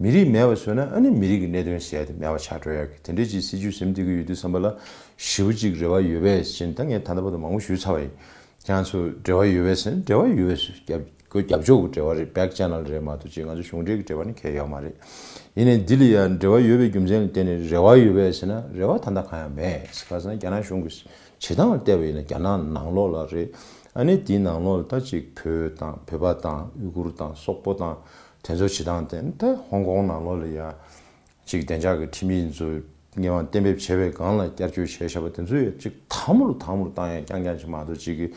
མི་རིགས་མེད་པ་བཟོས་ན་ཨ་ནི་མི་རིགས་ཀྱི་གནད་དོན་ཟེར་ཡ་དེ་མེད་པ་ཆགས་འགྲོ་ཡ་གི་དེ་འདྲའི་ཅིག་སྲིད་ཇུས་ཟིན་བསྡད་ཀྱི་ཡོད་དུས་ཙམ་པ་ལ་ཞེ་པོ་ཅིག་རེ་བ་ཡོད་པས་ཟེར་ད་ངས་ད་ལྟ་བར་དུ་མང་པོ་ཞུས་ཚར་བ་ཡིན། ཁྱེད་ཚོ་འབྲེལ་བ་ཡོད་པས་ཟེར་ན་འབྲེལ་བ་ཡོད་པས་ཟེར་རྒྱབ་ཁོ་རྒྱབ་ཕྱོགས་ཀྱི་འབྲེལ་བ་རེད། བྷེག་ཆེ་ནལ་རེད་མ་གཏོགས་ཅིག་ང་ཚོ་གཞུང་འབྲེལ་གྱི་འབྲེལ་བ་ནི་གང་ཡང་ཡོད་མ་རེད། ཡིན་ནའི་འདི་ལ་ཡང་འབྲེལ་བ་ཡོད་པའི་རྒྱུ་མཚན་ལ་བརྟེན་ནས་རེ་བ་ཡོད་པས་ཟེར་ན་རེ་བ་ད་ལྟ་གང་ཡང་མེད། ག་ཟེར་ན་རྒྱ་ནག་གཞུང་གི་བྱེད་སྟངས་ལ་བལྟས་པ་ཡིན་ན་རྒྱ་ནག་ནང་ལོགས་ལ་རེད། ཨ་ནི་དེའི་ནང་ལོགས་ལ་ད་ཅིག་བོད་དང་བོད་པ་དང་ཡུ་གུར་དང་སོག་པོ་དང་དེ་ཚོ་བྱེད་སྟངས་དེ་ད་ཧོང་ཀོང་ནང་ལོགས་ལ་ཡ་ཅིག་བདེ་འཇགས་ཀྱི་ཁྲིམས་ཡིག་ཚོ་ངེས་པར་གཏན་འབེབས་བྱས་པའི་སྒང་ལ་བསྐྱར་བཅོས་བྱས་བཞག་པ་དེ་ཚོ་ཡ་ཅིག་དྭངས་མོར་དྭངས་མོར་བཏང་ཡ་རྐྱང་རྐྱང་ཅིག་མ་གཏོགས་ཅིག་གི་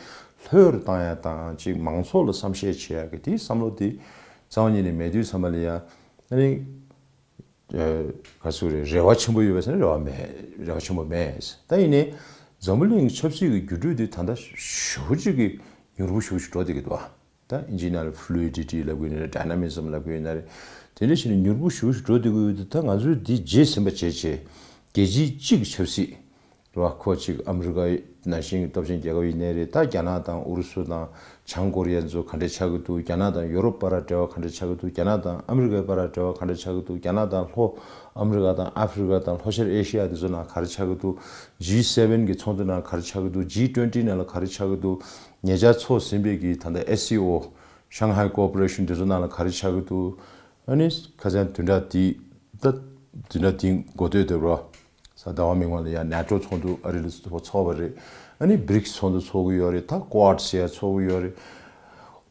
ལྷོད་རུ་བཏང་ཡ་དང་ཅིག་མང་ཚོགས་ལ་བསམ་ཤེས་བྱེད་ཡ་གི་དེའི་བསམ་བློ་དེ་རྩ་བ་ཉིད་ནས་མེད་དུས་ཙམ་པ་ལ་ཡ་ཨ་ནི། ག་ཚོད་རེད། རེ་བ་ཆེན་པོ་ཡོད་པས་ཟེར་ན་རེ་བ་མེད། རེ་བ་ཆེན་པོ་མེད། ད་ཡིན་ནའི་འཛམ་བུ་གླིང་གི་ཆབ་སྲིད་ཀྱི་འགྱུར་འགྲོས་འདི་ད་ལྟ་ཞེ་པོ་ཅིག་གི་མྱུར་པོ་ཞེ་པོ་ཞིག་འགྲོ་བསྡད་ཀྱི་འདུག་ད་ཨིན་ཇིའི་ནང་ལ་fluidity་ལབ་ཀྱི་ཡོད་ན་རེད། dynamism་ལབ་ཀྱི་ཡོད་ན་རེད། དེ་འདྲ་བྱས་ནས་མྱུར་པོ་ཞེ་པོ་ཞིག་འགྲོ་བསྡད་ཀྱི་ཡོད་དུས་ད་ང་ཚོས་འདི་རྗེས་ཟིན་པ་བྱས་བྱས་རྒྱལ་སྤྱི་གཅིག་གི་ཆབ་སྲིད་རེད་བ། ཁོ་གཅིག་ཨ་མི་རི་ཀ་ནང་བཞིན་གྱི་སྟོབས་ཆེན་རྒྱལ་ཁབ་ཡིན་ནའི་རེད། ད་རྒྱ་ནག་དང་ཨུ་རུ་སུ་དང་བྱང་ཀོ་རི་ཡ་ཚོ་ག་འདྲ་ཆགས་ཀྱི་འདུག་རྒྱ་ནག་དང་ཡོ་རོབ་བར་འབྲེལ་བ་ག་འདྲ་ཆགས་ཀྱི་འདུག་རྒྱ་ནག་དང་ཨ་མི་རི་ཀའི་བར་འབྲེལ་བ་ག་འདྲ་ཆགས་ཀྱི་འདུག་རྒྱ་ནག་དང་ལྷོ་ཨ་མི་རི་ཀ་དང་ཨ་ཧྥེ་རི་ཀ་དང་ལྷོ་ཤར་ཨེ་ཤི་ཡ་དེ་ཚོ་ནང་ག་རེ་ཆགས་ཀྱི་འདུག G seven་གི་ཚོགས་འདུ་ནང་ག་རེ་ཆགས་ཀྱི་འདུག G twenty་ནང་ལ་ག་རེ་ཆགས་ཀྱི་འདུག་ཉེ་ཆར་ཚོགས་ཟིན་པའི་གི་ད་ལྟ་S C O Shanghai Cooperation་དེ་ཚོ་ནང་ལ་ག་རེ་ཆགས་ཀྱི་འདུག་ཨ་ནི་ཁ་སང་བདུན་ཕྲག་འདི་ད་བདུན་ཕྲག་འདིའི་འགོ་སྟོད་དེ་རོ། གཟའ་ཟླ་བ་མིན་པ་ལ་ཡང་ནེ་ཊོ་ཚོགས་འདུ་ཨ་རི་ལ་ཚོགས་པ་རེད། ཨ་ནི་བྷི་རིག་སི་ཚོགས་འདུ་ཚོགས་ཀྱི་ཡོད་རེད། ད་ཀོ་ཨར་ཊི་ཟེར་ཡ་ཚོགས་ཀྱི་ཡོད་རེད།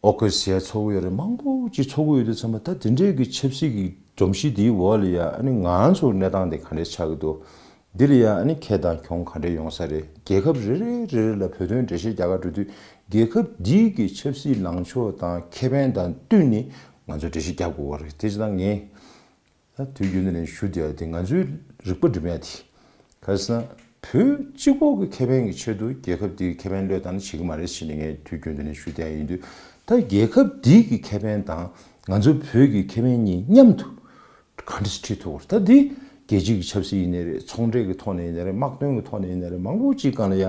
ཨོ་ཀུ་སི་ཟེར་ཡ་ཚོགས་ཀྱི་ཡོད་རེད། མང་པོ་ཅིག་ཚོགས་ཀྱི་ཡོད་དུས་ཙམ་པ་ད་དེ་འདྲའི་གི་ཆབ་སྲིད་ཀྱི་སྒྲོམ་གཞི་འདིའི་འོག་ལ་ཡ་ཨ་ནི་ང་ཚོ་གནས་སྟངས་དེ་ག་འདྲས་ཆགས་ཀྱི་འདུག་འདི་ལ་ཡ་ཨ་ནི་ཁེ་དང་གྱོང་ག་འདྲས་ཡོང་ས་རེད། རྒྱལ་ཁབ་རེ་རེ་རེ་རེ་ལ་བོད་དོན་འགྲེལ་བཤད་རྒྱག་ག་འགྲོ་དུས་རྒྱལ་ཁབ་འདིའི་གི་ཆབ་སྲིད་ལངས་ཕྱོགས་དང་ཁེ་ཕན་དང་བསྟུན་ནས་ང་ཚོ་འགྲེལ་བཤད་རྒྱག་དགོས་པ་རེད། དེ་ཅི་ད་ངས། ད་དུས་རྒྱུན་དུ་ནས་ཞུ་བསྡད་ཡ་དེ་ང་ཚོའི་རིག་པ་སྒྲིམ་ཡ་དེ། ག་རེ་ཟེར་ན། བོད་གཅིག་པོ་གི་ཁེ་ཕན་གྱི་ཆེད་དུ་རྒྱལ་ཁབ་དེའི་ཁེ་ཕན་བློས་བཏང་ན་བྱེད་ཀྱི་མ་རེད་ཟེར་ནས་ངས་དུས་རྒྱུན་དུ་ནས་ཞུ་བསྡད་ཡ་ཡིན་དུས། ད་རྒྱལ་ཁབ་དེའི་གི་ཁེ་ཕན་དང་ང་ཚོའི་བོད་ཀྱི་ཁེ་ཕན་གཉིས་མཉམ་དུ་ག་འདྲ་ཁྲིད་ཐུབ་དགོས་རེད། ད་འདི་རྒྱལ་སྤྱིའི་གི་ཆབ་སྲིད་ཡིན་ནའི་རེད། ཚོང་འབྲེལ་གྱི་ཐོག་ནས་ཡིན་ནའི་རེད། དམག་དོན་གྱི་ཐོག་ནས་ཡིན་ནའི་རེད། མང་པོ་ཅིག་སྒང་ལ་ཡ་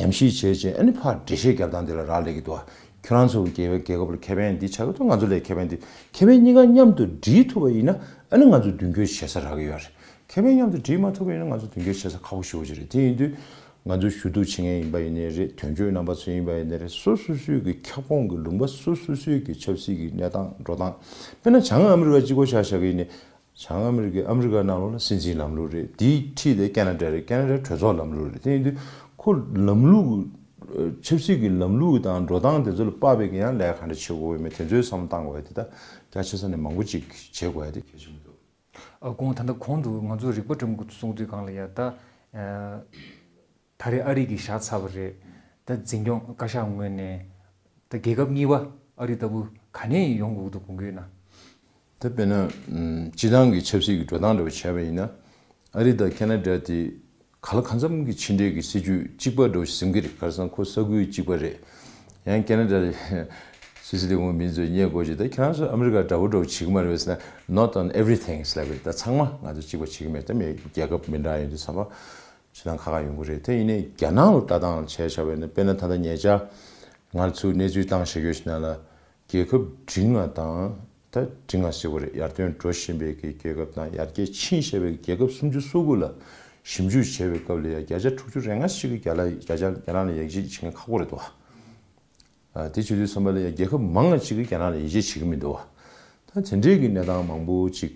ཉམས་ཞིབ་བྱས་བྱས་ཨ་ནི་ཕར་འགྲེལ་བཤད་རྒྱབ་སྟངས་འདི་ལ་རག་ལས་ཀྱི་འདུག་ཁྱོད་རང་ཚོ་གི་རྒྱལ་བའི་རྒྱལ་ཁབ་ལ་ཁེ་ཕན་འདི་ཆགས་ཀྱི་འདུག་ང་ཚོ་ལ་ཁེ་ཕན་འདི། ཁེ་ཕན་གཉིས་ཀ་མཉམ་དུ་སྒྲིལ་ཐུབ་པ་ཡིན་ན་ཨ་ནི་ང་ཚོ་མདུན་སྐྱོད་བྱེད་ས་རག་གི་ཡོད་རེད། ཁེ་ཕན་མཉམ་དུ་སྒྲིལ་མ་ཐུབ་པ་ཡིན་ན་ང་ཚོ་མདུན་སྐྱོད་བྱེད་ས་ཁག་པོ་ཞེ་པོ་ཅིག་རེད། དེ་ཡིན་དུས་ང་ཚོ་ཞུ་གཏུག་བྱེད་མཁན་ཡིན་པ་ཡིན་ནའི་རེད། དོན་གཅོད་རྣམ་པ་ཚོ་ཡིན་པ་ཡིན་ནའི་རེད། སོ་སོ་སོའི་གི་ཁྱབ་ཁོངས་ཀྱི་ལུང་པ་སོ་སོ་སོའི་གི་ཆབ་སྲིད་ཀྱི་གནས་སྟངས་འགྲོ་སྟངས། དཔེར་ན་བྱང་ཨ་མི་རི་ཀ་གཅིག་པོ་ཆ་བཞག་གི་ཡིན་ནའི། བྱང་ཨ་མི་རི་ཀའི་ཨ་མི་རི་ཀ་ནང་ལོགས་ལ་སྲིད་འཛིན་ལམ་ལུགས་རེད། དེའི་འཁྲིས་དེ་ཁེ་ན་ཌ་རེད། ཁེ་ན་ཌའི་གྲོས་ཚོགས་ལམ་ལུགས་རེད། དེ་ཡིན་དུས་ཁོ་ལམ་ལུགས་ཆབ་སྲིད་ཀྱི་ལམ་ལུགས་དང་འགྲོ་སྟངས་དེ་ཚོ་ལ་དཔག་པའི་གི་ཡང་ལས་ག་འདྲ་བྱེད་དགོས་ཡོད་མེད་དེ་ཚོའི་བསམ་བློ་བཏང་དགོས་ཡ་དེ་ད་རྒྱ་ཆེ་ས་ནས་མང་པོ་ཅིག་བྱེད་དགོས་ཡ་དེ་གལ་ཆེན་པོ་འདུག་ཨ་དགོངས་ད་ལྟ་གོང་དུ་ང་ཚོ་རིག་པ་སྒྲོན་གྱིས་གསུངས་དུས་སྒང་ལ་ཡ་ད། ད་རེས་ཨ་རི་གིས་བཞག་ཚར་བ་རེད། ད་འཛིན་སྐྱོང་བཀའ་ཤག་ངོས་ནས་ད་རྒྱལ་ཁབ་གཉིས་པ་ཨ་རི་ལྟ་བུ་ག་ནས་ཡོང་དགོས་འདུག་དགོངས་ཀྱི་ཡོད་ན། ད་དཔེར་ན་ཨམ་སྤྱི་བཏང་གི་ཆབ་སྲིད་ཀྱི་འགྲོ་སྟངས་འདྲ་བོ་བྱས་པ་ཡིན་ན། ཨ་རི་དང་ཁེ་ན་ཌ་དེ་ག་ལ་གང་འཚམ་གྱི་ཕྱི་འབྲེལ་གྱི་སྲིད་ཇུས་གཅིག་པ་འདྲ་བོ་ཞིག་འཛིན་གྱི་རེད། ག་རེ་ཟེར་ན་ཁོ་ས་ཁུལ་གཅིག་པ་རེད། ཡང་ཁེ་ན་ཌ་སི་སི་ལི་ངོ་མིན་ཚོས་ཉེ་སྐོར་ཅིག་ད་ཁྱེད་རང་ཚོ་ཨ་མི་རི་ཀ་འདྲ་བོ་འདྲ་བོ་བྱེད་ཀྱི་མ་རེད་པས་ཟེར་ན། Not on everything ཟེར་ལབ་ཀྱི་རེད། ད་ཚང་མ་ང་ཚོ་གཅིག་པ་བྱེད་ཀྱི་མེད། ད་མི་རྒྱལ་ཁབ་མི་འདྲ་ཡིན་དུས་ཙམ་པ་ཕྱི་ནང་ཁ་ཁ་ཡོང་གི་རེད། དེ་ཡིན་ནའི་རྒྱ་ནག་ལ་ལྟ་སྟངས་ལ་བྱས་བཞག་པ་ཡིན་ན། དཔེར་ན་ད་ལྟ་ཉེ་ཆར་ང་ཚོས་གནས་ཚུལ་བཏང་བཞག་ཡོད་ཞིག་ནང་ལ། རྒྱལ་ཁབ་འབྲིང་བ་དང་། ད་འབྲིང་བ་ཟེར་དགོས་རེད། ཡར་ཐོན་འགྲོ་བཞིན་པའི་གི་རྒྱལ་ཁབ་དང་ཡར་རྒྱས་ཕྱིན་བཞག་པའི་རྒྱལ་ཁབ་སུམ་ཅུ་སོ་དགུ་ལ་ཞིབ་འཇུག་བྱས་པའི་སྐབས་ལ་ཡང་བརྒྱ་ཆ་དྲུག་ཅུ་རེ་ལྔ་ཞིག་གིས་རྒྱ་ལ་རྒྱ་ཆ་རྒྱ་ནག་ལ་ཡིད་ཆེས་བྱེད་མཁན་ཁག་པོ་རེད་འདུག་བ། ཨ། དེ་བྱེད་དུས་ཙམ་པ་ལ་ཡང་རྒྱལ་ཁབ་མང་བ་ཅིག་གིས་རྒྱ་ནག་ལ་ཡིད་ཆེས་བྱེད་ཀྱི་མི་འདུག་བ། ད་དེ་འདྲའི་གི་གནས་སྟངས་མང་པོ་ཅིག་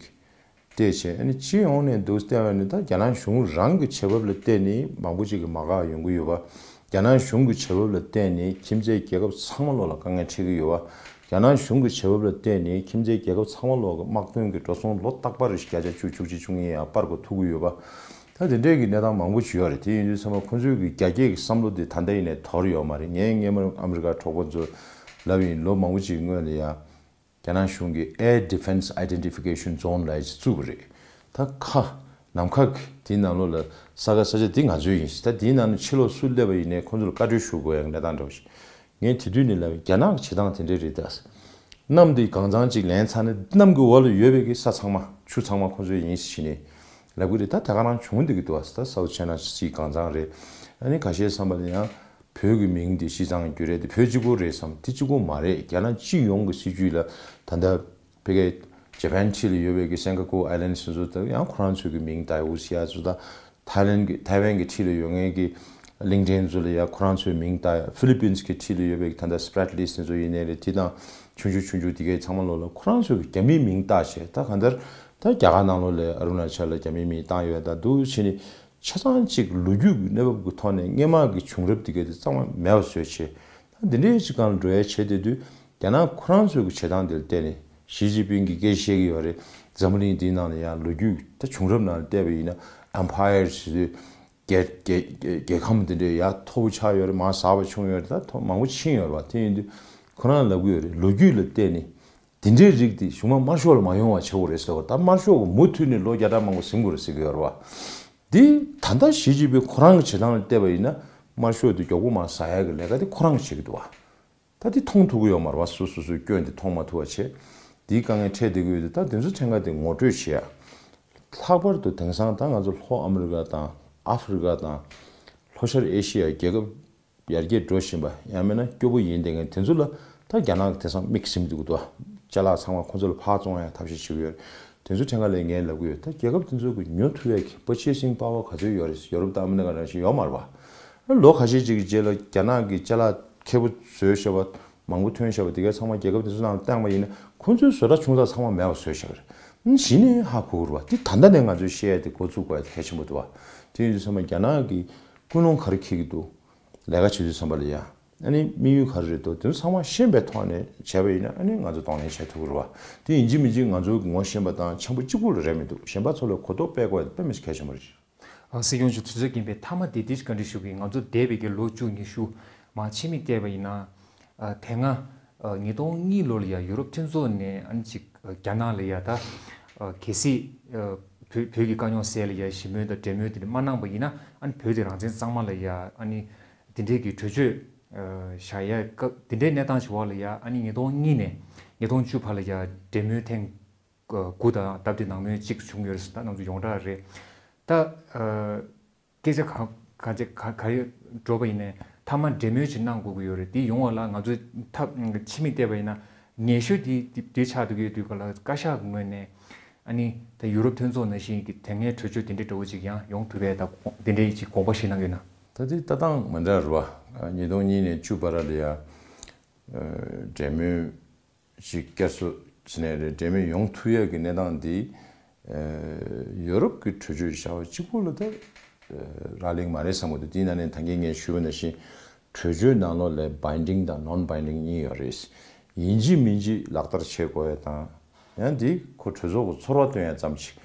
བལྟས་བྱས། ཨ་ནི་སྤྱི་ཡོངས་ནས་འདུག་བལྟས་པ་ནི། ད་རྒྱ་ནག་གཞུང་རང་གི་བྱེད་བབ་ལ་བལྟས་ནས་མང་པོ་ཅིག་གིས་མ་དགའ་ཡོང་གི་ཡོད་པ། རྒྱ་ནག་གཞུང་གི་བྱེད་བབ་ལ་བལྟས་ནས་ཁྱིམ་མཚེས་རྒྱལ་ཁབ་ཚང་མ་ལོག་ལ་དཀའ་ངལ་འཕྲད་ཀྱི་ཡོད་པ། རྒྱ་ནག་གཞུང་གི་བྱེད་བབ་ལ་བལྟས་ནས་ཁྱིམ་མཚེས་རྒྱལ་ཁབ་ཚང་མ་ལོག་གི་དམག་དོན་གྱི་འགྲོ་སོང་ལོ་རྟག་པར་བརྒྱ་ཆ་བཅུ། བཅུ་གཅིག་བཅུ་གཉིས་ཡར་སྤར་དགོས་ཐུག་གི་ཡོད་པ། ད་དེ་འདྲའི་གི་གནས་སྟངས་མང་པོ་ཅིག་ཡོད་རེད། དེ་ཡིན་དུས་ཙམ་པ་ཁོང་ཚོའི་གི་རྒྱ་སྐྱེད་ཀྱི་བསམ་བློ་དེ་ད་ལྟ་ཡིན་ནའི་དོར་ཡོད་མ་རེད། ངས་སྔས་མ་ཨ་མི་རི་ཀ་གྲོགས་པོ་ཚོ་ལབ་ཡིན། ལོ་མང་པོ་ཅིག་སྔོན་ལ་ཡང་རྒྱ་ནག་གཞུང་གིས་Air Defense Identification Zone ལབ་ཡ་ཅིག་བཙུགས་པ་རེད། ད་མཁའ། ནམ་མཁའ་གི་དེའི་ནང་ལོགས་ལ་ས་ཁ་ས་ཆ་དེ་ང་ཚོའི་ཡིན་ཟེར། ད་དེའི་ནང་ནས་ཕྱི་ལོགས་སུ་སླེབས་པ་ཡིན་ནའི་ཁོང་ཚོ་ལ་བཀའ་འཁྲོལ་ཞུ་དགོས་ཡ་གི་གནས་སྟངས་འདྲ་བོ་ཞིག་ངས་དེ་དུས་ནས་ལབ་ཡིན། རྒྱ་ནག་གི་བྱེད་སྟངས་དེ་འདྲས་རེད་ད། གནམ་དེ་གངས་ཚང་གཅིག་ལེན་ཚར་ནས་གནམ་གྱི་འོག་ལ་ཡོད་པའི་གི་ས་ཚང་མ། ཆུ་ཚང་མ་ཁོང་ཚོའི་ཡིན་ཟེར་བྱས་ནས་ལབ་གི་རེད། ད་ད་ག་རང་བྱུང་བསྡད་ཀྱི་འདུག་བ། ད་South China Sea གངས་ཚང་རེད། ཨ་ནི་ཁ་ཤས་བསམ་པ་ལ་ཡང་བོད་ཀྱི་མིང་དེ་ཤིས་ཙང་རྒྱུ་རེད་དེ། བོད་གཅིག་པོ་རེད་བསམ། དེ་གཅིག་པོ་མ་རེད། རྒྱ་ནག་སྤྱི་ཡོངས་ཀྱི་སྲིད་ཇུས་ལ་ད་ལྟ་ཕ་གི་ཇ་པན་འཁྲིས་ལ་ཡོད་པའི་གི་སིང་ག་པུར་ཨའི་ལན་ཌི་སི་ཚོ་ད་ཡང་ཁོ་རང་ཚོའི་གི་མིང་ད་ཡོད་ཟེར་ཡ་ཚོ། ད་ཐའི་ལན་གྱི་ཐའེ་ཝན་གྱི་འཁྲིས་ལ་ཡོད་མཁན་གྱི་ལིང་ཀྲན་ཚོ་ལ་ཡ་ཁོ་རང་ཚོའི་མིང་བཏགས། ཧྥི་ལི་པིན་གྱི་འཁྲིས་ལ་ཡོད་པའི་ད་ལྟ་སི་པྲེ་ཊི་ལི་སི་ཚོ་ཡིན་ནའི་རེད། དེ་དང་ཆུང་ཆུང་ཆུང་ཆུང་དེ་གའི་ཚང་མ་ལོག་ལ་ཁོ་རང་ཚོའི་གི་རྒྱ་མིའི་མིང་བཏགས་བྱས། ད་གང་ལྟར་ད་རྒྱ་གར་ནང་ལོགས་ལ་ཨ་རུ་ན་ཅལ་ལ་རྒྱ་མིའི་མིང་བཏགས་ཡོད། ད་འདུག་བྱས་ནས་ཆ་ཚང་གཅིག་ལོ་རྒྱུས་ཀྱི་གནས་བབ་ཀྱི་ཐོག་ནས་སྔས་མ་གི་བྱུང་རབས་དེ་གའི་དེ་གཙང་མ་མེད་པ་བཟོས་བྱས། ད་འདི་འདྲའི་ཅིག་སྒང་ལ་འགྲོ་ཡ་བྱས་བསྡད་དུས། རྒྱ་ནག་ཁོ་རང་ཚོའི་གི་བྱེད་སྟངས་དེ་ལ་བལྟས་ནས། ཞི་ཅིན་ཕིང་གིས་སྐད་ཆ་བཤད་ཀྱི་ཡོད་རེད། འཛམ་བུ་གླིང་འདིའི་ནང་ལ་ཡང་ལོ་རྒྱུས་ད་བྱུང་རབས་ནང་ལ་བལྟས་པ་ཡིན་ན། ཨེམ་པ་ཡར་ཟེར་དུས་རྒྱལ་རྒྱལ་རྒྱལ་རྒྱལ་ཁམས་འདི་འདྲའི་ཡ་མཐོ་པོ་ཆགས་ཡོད་རེད། མང་ཟག་པ་བྱུང་ཡོད་རེད། ད་མཐོ་མང་པོ་ཕྱིན་ཡོད་རེད་བ། དེ་ཡིན་དུས་ཁོ་རང་ལབ་ཀྱི་ཡོད་རེད། ལོ་རྒྱུས་ལ་བལྟས་ནས་འདི་འདྲའི་རིགས་འདི་གཞུག་མ་དམར་ཤོག་ལ་མ་ཡོང་བ་བྱེད་དགོས་རེད་ཟེར་བ། ད་དམར་ཤོག་གིས་མུ་མཐུད་ནས་ལོ་བརྒྱ་ཕྲག་མང་པོ་ཟིན་དགོས་རེད་ཟེར་གྱི་ཡོད་རེད་བ། འདི་ད་ལྟ་ཞི་ཅིན་ཕིང་ཁོ་རང་གི་བྱེད་སྟངས་ལ་བལྟས་པ་ཡིན་ན། དམར་ཤོག་འདི་མགྱོགས་པོ་མར་ཟ་ཡ་གི་ལས་ཀ་འདི་ཁོ་རང་གིས་བྱེད་ཀྱི་འདུག་བ། ད་འདི་མཐོང་ཐུབ་ཀྱི་ཡོད་མ་རེད་བ། སོ་སོ་སོའི་སྐྱོན་འདི་མཐོང་མ་ཐུབ་པ་བྱས། འདིའི་དཀའ་ངལ་འཕྲད་བསྡད་ཀྱི་ཡོད་དུས། ད་དེ་ཚོ་ཕྲན་ཁ་དེ་ངོ་སྤྲོད་བྱེད་ཡ། ལྷག་པར་དུ་དེང་སང་ད་ང་ཚོ་ལྷོ་ཨ་མི་རི་ཀ་དང་ཨ་ཧྥི་རི་ཀ་དང་ལྷོ་ཤར་ཨེ་ཤི་ཡ་རྒྱལ་ཁབ་ཡར་རྒྱས་འགྲོ་བཞིན་པ། ཡང་མིན་ན་སྐྱོ་པོ་ཡིན་བསྡད་མཁན་དེ་ཚོ་ལ་ད་རྒྱ་ནག་གིས་དེང་སང་མིག་ཟིན་འདུག་འདུག་ཅ་ལག་ཚང་མ་ཁོ་ཚོ་ལ་ཕར་བཙོང་ཡ་ཐབས་ཤེས་བྱེད་ཀྱི་ཡོད་རེད། དེ་ཚོ་ཕྲན་ཁ་ལ་ངས་ལབ་ཀྱི་ཡོད། ད་རྒྱལ་ཁབ་དེ་ཚོ་གི་ཉོ་ཐུབ་ཡ་གི་པར་ཆེ་སིང་པ་ཝར་ག་ཚོད་ཡོད་རེད། ཡོ་རོབ་དང་ཨ་མི་རི་ཀ་ནང་བཞིན་ཡོད་མ་རེད་བ། ལོ་ཁ་ཤས་ཅིག་གི་རྗེས་ལ་རྒྱ་ནག་གིས་ཅ་ལག་ཁེ་པོ་བཟོས་བཞག་པ། མང་པོ་ཐོན་བཞག་པ་དེ་གའི་ཚང་མ་རྒྱལ་ཁབ་དེ་ཚོ་ནང་ལ་བཏང་པ་ཡིན་ན། ཁོ་ཚོའི་བཟོ་གྲྭ་ཆུང་ཙག་ཚང་མ་མེད་པ་བཟོས་བཞག་པ་རེད། གཞི་ནས་ཧ་གོ་གི་རེད་བ། དེ་ད་ལྟ་ནས་ང་ཚོས་ཤེས་ཡ་དེ་འགོ་བཙུགས་དགོས་ཡ་དེ་གལ་ཆེན་པོ་འདུག་བ། དེ་ཡིན་དུས་ཚང་མ་རྒྱ་ནག་གིས་ཀུན་སློང་ག་རེ་འཁྱེར་གྱི་འདུག་ལས་ཀ་བྱེད་དུས་ཙམ་པ་ལ་ཡ། ཨ་ནི་དམིགས་ཡུལ་ག་རེ་རེད་འདུག་དེ་ཚོ་ཚང་མ་ཤེས་པའི་ཐོག་ནས་བྱས་པ་ཡིན་ན། ཨ་ནི་ང་ཚོ་གདོང་ལེན་བྱེད་ཐུབ་ཀྱི་རེད་བ། དེ་ཡིན་གཅིག་མིན་གཅིག་ང་ཚོ་ངོ་ཤེས་པ་དང་འཆམ་པོ་གཅིག་པུ་ལ་རེད་མི་འདུག་གཞན་པ་ཚོ་ལ་གོ་རྟོགས་སྤེལ་དགོས་ཡ་དེ་དཔེ་མི་སྲིད་གལ་ཆེན་པོ་རེད། ཨ། སྲིད་སྐྱོང་མཆོག་དུས་ཚོད་རྐྱེན་པས་མཐའ་མ་དེ་དེ་བཀའ་འདྲི་ཞུ་གི་ཡིན། ང་ཚོ་འདས་པའི་གི་ལོ་བཅུ་ཉི་ཤུ་མར་ཕྱི་མིག་བལྟས་པ་ཡིན་ན། ཨ། དེ་སྔ་ཨ་ཉིས་སྟོང་གཉིས་ལོ་ལ་ཡ་ཡུ་རོབ་མཐུན་ཚོགས་ནས་ཨ་ནི་ཅིག་ཨ་རྒྱ་ནག་ལ་ཡ་ད་ཨ་གལ་སྲིད་ཨ་བོད་བོད་ཀྱི་དཀའ་རྙོག་སེལ་ཡ་ཞི་མོལ་དང་འབྲེལ་མོལ་དེ་འདྲ་མ་གནང་པ་ཡིན་ན། ཨ་ནི་བོད་དེ་རང་བཙན་གཙང་མ་ལ་ཡ་ཨ་ནི་དེ་འདྲའི་གི་གྲོས་ཆོད་ཨ་བཞག་ཡ་སྐབས། དེ་འདྲའི་གནས་སྟངས་ཤིག་འོག་ལ་ཡ་ཨ་ནི་ཉིས་སྟོང་གཉིས་ནས་ཉིས་སྟོང་བཅུ་བར་ལ་ཡ་འབྲེལ་མོལ་ཐེངས་དགུ་དང་སྟབས་བདེ་ནང་མོལ་གཅིག་བྱུང་ཡོད་རེད་ཟེར། ད་རྣམ་ཚོ་ཡོངས་གྲགས་རེད། ད་ཨ་སྐད་ཆ་ག་ག་ཅི་ག་ག་རེ་འགྲོ་བ་ཡིན་ནའི་མཐའ་མ་འབྲེལ་མོལ་ཅིག་གནང་དགོས་ཀྱི་ཡོད་རེད། དེ་ཡོང་བ་ལ་ང་ཚོས་ཐབས་ཕྱི་མིག་བལྟས་པ་ཡིན་ན་ངེས་ཤོས་དེ་དེ་དེ་ཆགས་འདུག་གི་ཡོད་དུས་ག་ལ། བཀའ་ཤག་གི་ངོས་ནས་ཨ་ནི་ད་ཡུ་རོབ་མཐུན་ཚོགས་ནང་བཞིན་གྱི་དེ་སྔའི་གྲོས་ཆོད་དེ་འདྲའི་འདྲ་བོ་ཅིག་ཡང་ཡོང་ཐུབ་པའི་ད་དེ་འདྲའི་ཅིག་དགོངས་པ་བཞེས་གནང་ཡོད་ན། ད་དེ་ལྟ་སྟངས་མི་འདྲ་རེད་བ། ཉིས་སྟོང་གཉིས་ནས་བཅུ་བར་ལ་ཡ་འབྲེལ་མོལ་ཅིག་བསྐྱར་གསོ་བྱས་ནས་རེད། འབྲེལ་མོལ་ཡོང་ཐུབ་ཡག་གི་གནས་སྟངས་འདི། ཨ། ཡོ་རོབ་ཀྱི་གྲོས་ཆོད་བཞག་པ་གཅིག་པུ་ལ་ད་རག་ལས་མ་རེད་བསམ་གྱི་འདུག་དེའི་ནང་ནས་ད་གིན་ངས་ཞུས་པ་ནང་བཞིན་གྲོས་ཆོད་ནང་ལོགས་ལ་binding དང་non binding གཉིས་ཡོད་རེད། ཡིན་གཅིག་མིན་གཅིག་ལག་བསྟར་བྱེད་དགོས་ཡ་དང་། ཡང་འདི་ཁོ་གྲོས་ཚོགས་ཀྱི་ཚོར་བ་སྟོན་ཡ་ཙམ་ཞིག་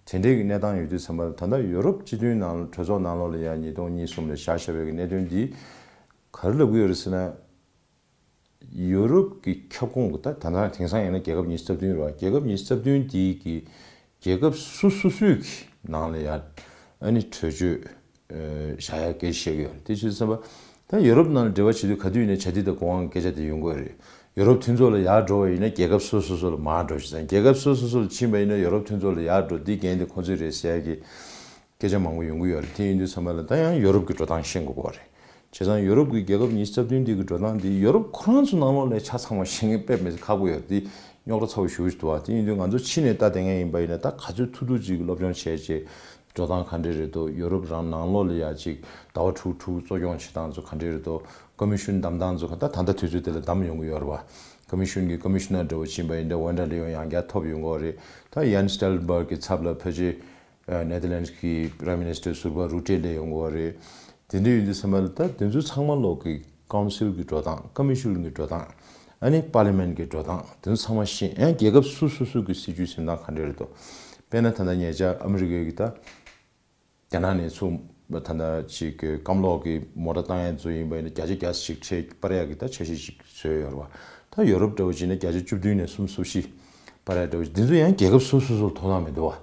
དེ་འདྲའི་གི་གནས་སྟངས་ཡོད་དུས་ཙམ་པ་ལ། ད་ལྟ་ཡོ་རོབ་སྤྱི་མཐུན་ནང་གྲོས་ཚོགས་ནང་ལོགས་ལ་ཡ་ཉིས་སྟོང་གཉིས་གསུམ་ལ་བཞག་བཞག་པའི་གི་གནད་དོན་འདི། ག་རེ་ལབ་ཀྱི་ཡོད་རེད་ཟེར་ན། ཡོ་རོབ་ཀྱི་ཁྱབ་ཁོངས་ཀྱི་ད་ད་ལྟ་དེང་སང་ཡིན་ན་རྒྱལ་ཁབ་ཉི་ཤུ་རྩ་བདུན་རེད་བ། རྒྱལ་ཁབ་ཉི་ཤུ་རྩ་བདུན་དེའི་གི་རྒྱལ་ཁབ་སོ་སོ་སོའི་གི་ནང་ལ་ཡ་ཨ་ནི་གྲོས་ཆོད་བཞག་ཡ་སྐད་ཆ་བཤད་ཀྱི་ཡོད་རེད། དེ་ཆོས་བསམ་པ་ད་ཡོ་རོབ་ནང་ལ་འབྲེལ་བ་བྱེད་དུས་ག་དུས་ཡིན་ན་བྱ་དེ་དང་གོང་དབང་སྐད་ཆ་དེ་ཡོང་གི་ཡོད་རེད། ཡོ་རོབ་མཐུན་ཚོགས་ལ་ཡར་འགྲོ་བ་ཡིན་ན་རྒྱལ་ཁབ་སོ་སོ་སོ་ལ་མར་འགྲོ་ཞེས་དང་། རྒྱལ་ཁབ་སོ་སོ་སོ་ལ་ཕྱིན་པ་ཡིན་ན་ཡོ་རོབ་མཐུན་ཚོགས་ལ་ཡར་འགྲོ། འདི་འགན་དེ་ཁོ་ཚོའི་རེད་ཟེར་ཡ་གི་སྐད་ཆ་མང་པོ་ཡོང་གི་ཡོད་རེད། དེ་ཡིན་དུས་ཙམ་པ་ལ་ད་ཡང་ཡོ་རོབ་ཀྱི་འགྲོ་སྟངས་ཤེས་དགོས་ཀྱི་ཡོད་རེད། བྱས་ཙང་ཡོ་རོབ་ཀྱི་རྒྱལ་ཁབ་ཉི་ཤུ་རྩ་བདུན་འདི་གི་འགྲོ་སྟངས་འདི་ཡོ་རོབ་ཁོ་རང་ཚོ་ནང་ལོགས་ལ་ཆ་ཚང་བ་ཤེས་མཁན་དཔེ་མི་སྲིད་ཁག་པོ་ཡོད་རེད། འདི་རྙོག་དྲ་ཚ་བོ་ཞེ་པོ་ཞིག་འདུག་བ། དེ་ཡིན་དུས་ང་ཚོ་ཕྱི་ནས་ལྟ་བསྡད་མཁན་ཡིན་པ་ཡིན་ན་ད་ག་ཚོད་ཐུབ་ཐུབ་ཅིག་གི་སློབ་སྦྱོང་བྱས་རྗེས་འགྲོ་སྟངས་ག་འདྲས་རེད་འདུག་ཡོ་རོབ་རང་ནང་ལོགས་ལ་ཡ་ཅིག་ཟླ་བ་དྲུག་དྲུག་གཙོ་སྐྱོང་བྱེད་སྟངས་ཚོ་ག་འདྲས་རེད་འདུག་ཀོ་མི་ཤོན་བདམས་སྟངས་ཚོ་ག་ད་ད་ལྟ་དུས་ཚོད་དེ་ལ་བདམས་ཡོང་གི་ཡོད་རེད་བ། ཀོ་མི་ཤོན་གྱི་ཀོ་མི་ཤོ་ནར་འདྲ་བོ་ཕྱིན་པ་ཡིན་ན་ཝན་ཌར་ལེ་ཡོན་ཡང་བསྐྱར་ཐོབ་ཡོང་གི་ཡོད་རེད། ད་ཡན་སི་སྟོལ་ཊེན་བྷར་གི་ཚབ་ལ་ཕལ་ཆེར་ནེ་དར་ལེན་ཌི་གི་པ་རའིམ་མི་ནི་སི་ཊར་ཟུར་པ་རུ་ཏེ་སླེབས་ཡོང་གི་ཡོད་རེད། དེ་འདྲ་ཡིན་དུས་ཙམ་པ་ལ་ད་དེ་ཚོ་ཚང་མ་ལོག་གི་ཀའུན་སིལ་གྱི་འགྲོ་སྟངས། ཀོ་མི་ཤོན་གྱི་འགྲོ་སྟངས། ཨ་ནི་པར་ལི་མེན་གྱི་འགྲོ་སྟངས། དེ་ཚོ་ཚང་མ་ཤེས། ཡང་རྒྱལ་ཁབ་སོ་སོ་སོ་གི་སྲིད་ཇུས་འཛིན་སྟངས་ག་འདྲ་རེད་འདུག་དཔེར་ན་ད་ལྟ་ཉེ་ཆར་ཨ་མི་རི་ཀའི་གི་ད་རྒྱ་ནག་ནས་ཚུར་ད་ལྟ་ཅིག་གི་སྐམ་ལོག་གི་མོ་ཊ་བཏང་ཡ་ཚོ་ཡིན་པ་ཡིན་ན་བརྒྱ་ཆ་བརྒྱ་ཞིག་ཁྲལ་སྤར་ཡ་གི་ད་འཆར་གཞི་ཞིག་བཟོས་ཡོད་རེད་བ། ད་ཡོ་རོབ་འདྲ་བོ་བྱས་ན་བརྒྱ་ཆ་བཅུ་བདུན་ནས་སུམ་ཅུ་སོ་བཞི་སྤར་ཡ་འདྲ་བོ་ཞིག་འདི་ཚོ་ཡང་རྒྱལ་ཁབ་སོ་སོ་སོར་དོ་སྣང་མི་འདུག་བ།